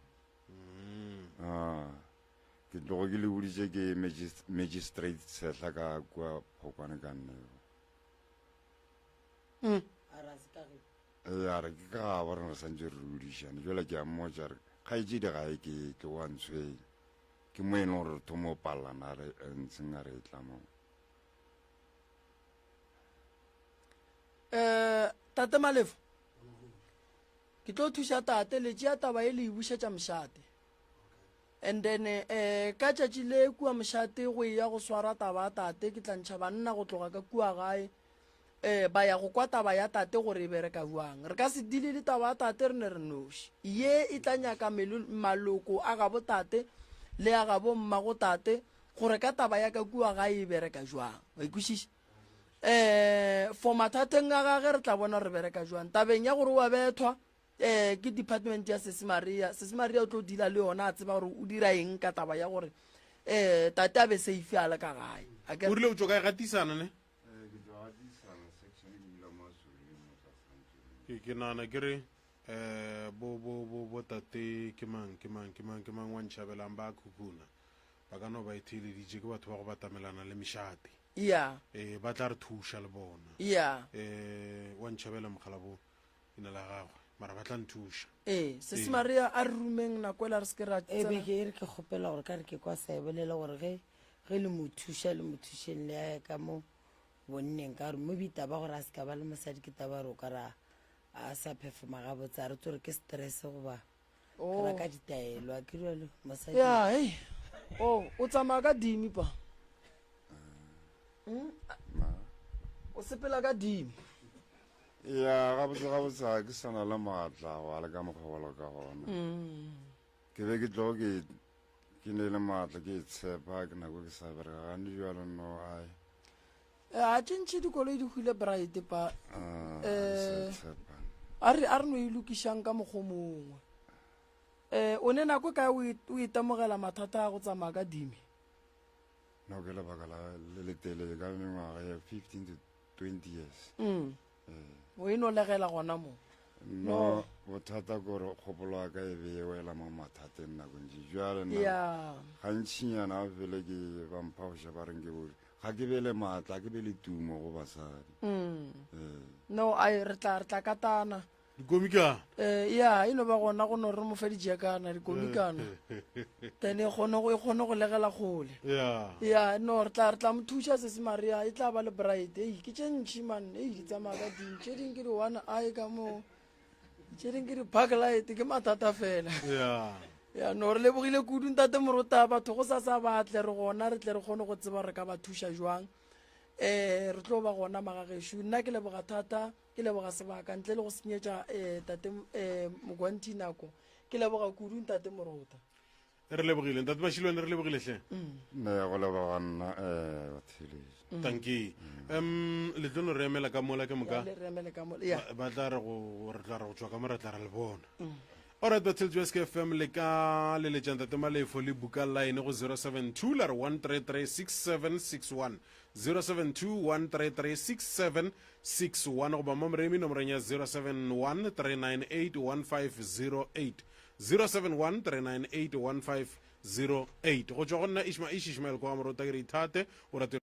Ah. Ke tlogo ke le boditše ke magistrate Tshehla ka kua Phokwane ka nne. Mm. Ee, a re ke ka gabo rena re santse re rudišane. Jwale ke a mmotša re kgaetšedi ga e ke tle wa ntshwenya. Ke mo e leng gore re thoma go palelana re ntsheng a re e tla mo. Eh, tate Malefo. Ke tlo thuša tate le tšea taba e le e bušetša mošate. And then eh, ka tšatši le kua mošate go eya go swara taba ya tate, ke tla ntšha banna go tloga ka kua gae eh, ba ya go kwa taba ya tate gore e bereka bjang. Re ka se dile le taba ya tate re ne re noši. Ye e tla nyaka maloko a gabo tate le a gabo mmago tate gore ka taba ya ka kua gae e bereka jwang. Wa e kwešiša? Eh, for mathateng a gage re tla bona re bereka jwang. Tabeng ya gore wa bethwa, eh ke department ya Sesi Maria. Sesi Maria o tlo deala le yona a tseba gore o dira eng ka taba ya gore eh tate a be safe a le ka gae. A ke O rile o tšwa kae gatisana ne? Ke ke nagana ke re eh bo bo bo bo tate ke mang ke mang ke mang ke mang wa ntšhabelang ba khukhuna ba ka no ba e theeleditše ke batho ba go batamelana le mešate. Yeah. Eh ba tla re thuša le bona. Yeah. Eh wa ntšhabela mogala bo ina la gagwe mara ba tla nthuša. Ee, Sesi Maria a re rumeng nako ela re se ke ra E tsena. be ke e re ke kgopela gore ka re ke kwa sa e bolela gore ge ge le mo thuša le mo thušeng le ya ka mo bonneng ka gore mo bitaba gore a se ka ba le mosadi ke taba gore o ka ra a sa performa gabotse a re tse gore ke stress goba Oh. ra ka ditaelo a ke jalo mosadi Ya, hei. Oh, o tsamaya ka dimi pa. Hmm? O sepela ka dimi. Ya, gabotse gabotse ga ke sa na le maatla go a le ka mokgwa wa ka gona. Ke be ke tlo ke ke ne le maatla ke tshepa ke nako ke sa bereka gane jalo no ai. A tše ntši dikoloi di hwile bright pa. Ah, eh, tshepa. A re a re no e lokišang ka mokgwa mongwe. Eh, o ne nako kae o o itemogela mathata a go tsamaya ka dime? No ke lebaka la le le telele ka mengwaga ya 15 to 20 years. Mm. O e no legela gona mo. No, bothata ke gore kgopolo ya ka e be e wela mo mathateng nakong tše. Jwale nna Ya. gantšinyana ba fele ke ba mphafoša ba reng ke bore ga ke be le maatla, ga ke be le tumo go basadi. Mm. Ee. No, ai re tla re tla katana. Dikomikana. Eh, ya, e no ba gona go no re mo fe dijekana, dikomikana. Then e kgone go e kgone go legela kgole. Ya. Ya, no re tla re tla mo thuša sesi Maria, e tla ba le bright. Ei, ke tše ntši man, ei di tsamaya ka ding. Tše ding ke di one eye ka mo. Tše ding ke di park light, ke mathata fela. Ya. Ya, no re lebogile kudu ntate Morota, batho go sa sa ba tle re gona re tle re kgone go tseba re ka ba thuša jwang. Eh, re tlo ba gona magagešo. Nna ke leboga thata. Ke leboga sebaka ntle le go senyetša eh, tate eh, Mogwanthi nako. Ke leboga kudu ntate Morota. Re lebogile ntate Mashilwane, re lebogile hle. Ne go leboga nna eh batheeletši. Tanki. Um le tlo no re emela ka mola ke moka. Ya, le re emele ka mola. Ya. Ba, ba tla re go re tla re go tšwa ka mo re tla re le bona. Alright batheeletši ba SK FM le ka leletša ntate Malefo le buka line go 072 la re 1336761 072 1336761 61 goba mo Moremi nomorong ya 071 398 1508 071 398 1508 go tšwa go nna Ishma Ish Ishmael kwa Morota ke re ithate o rate.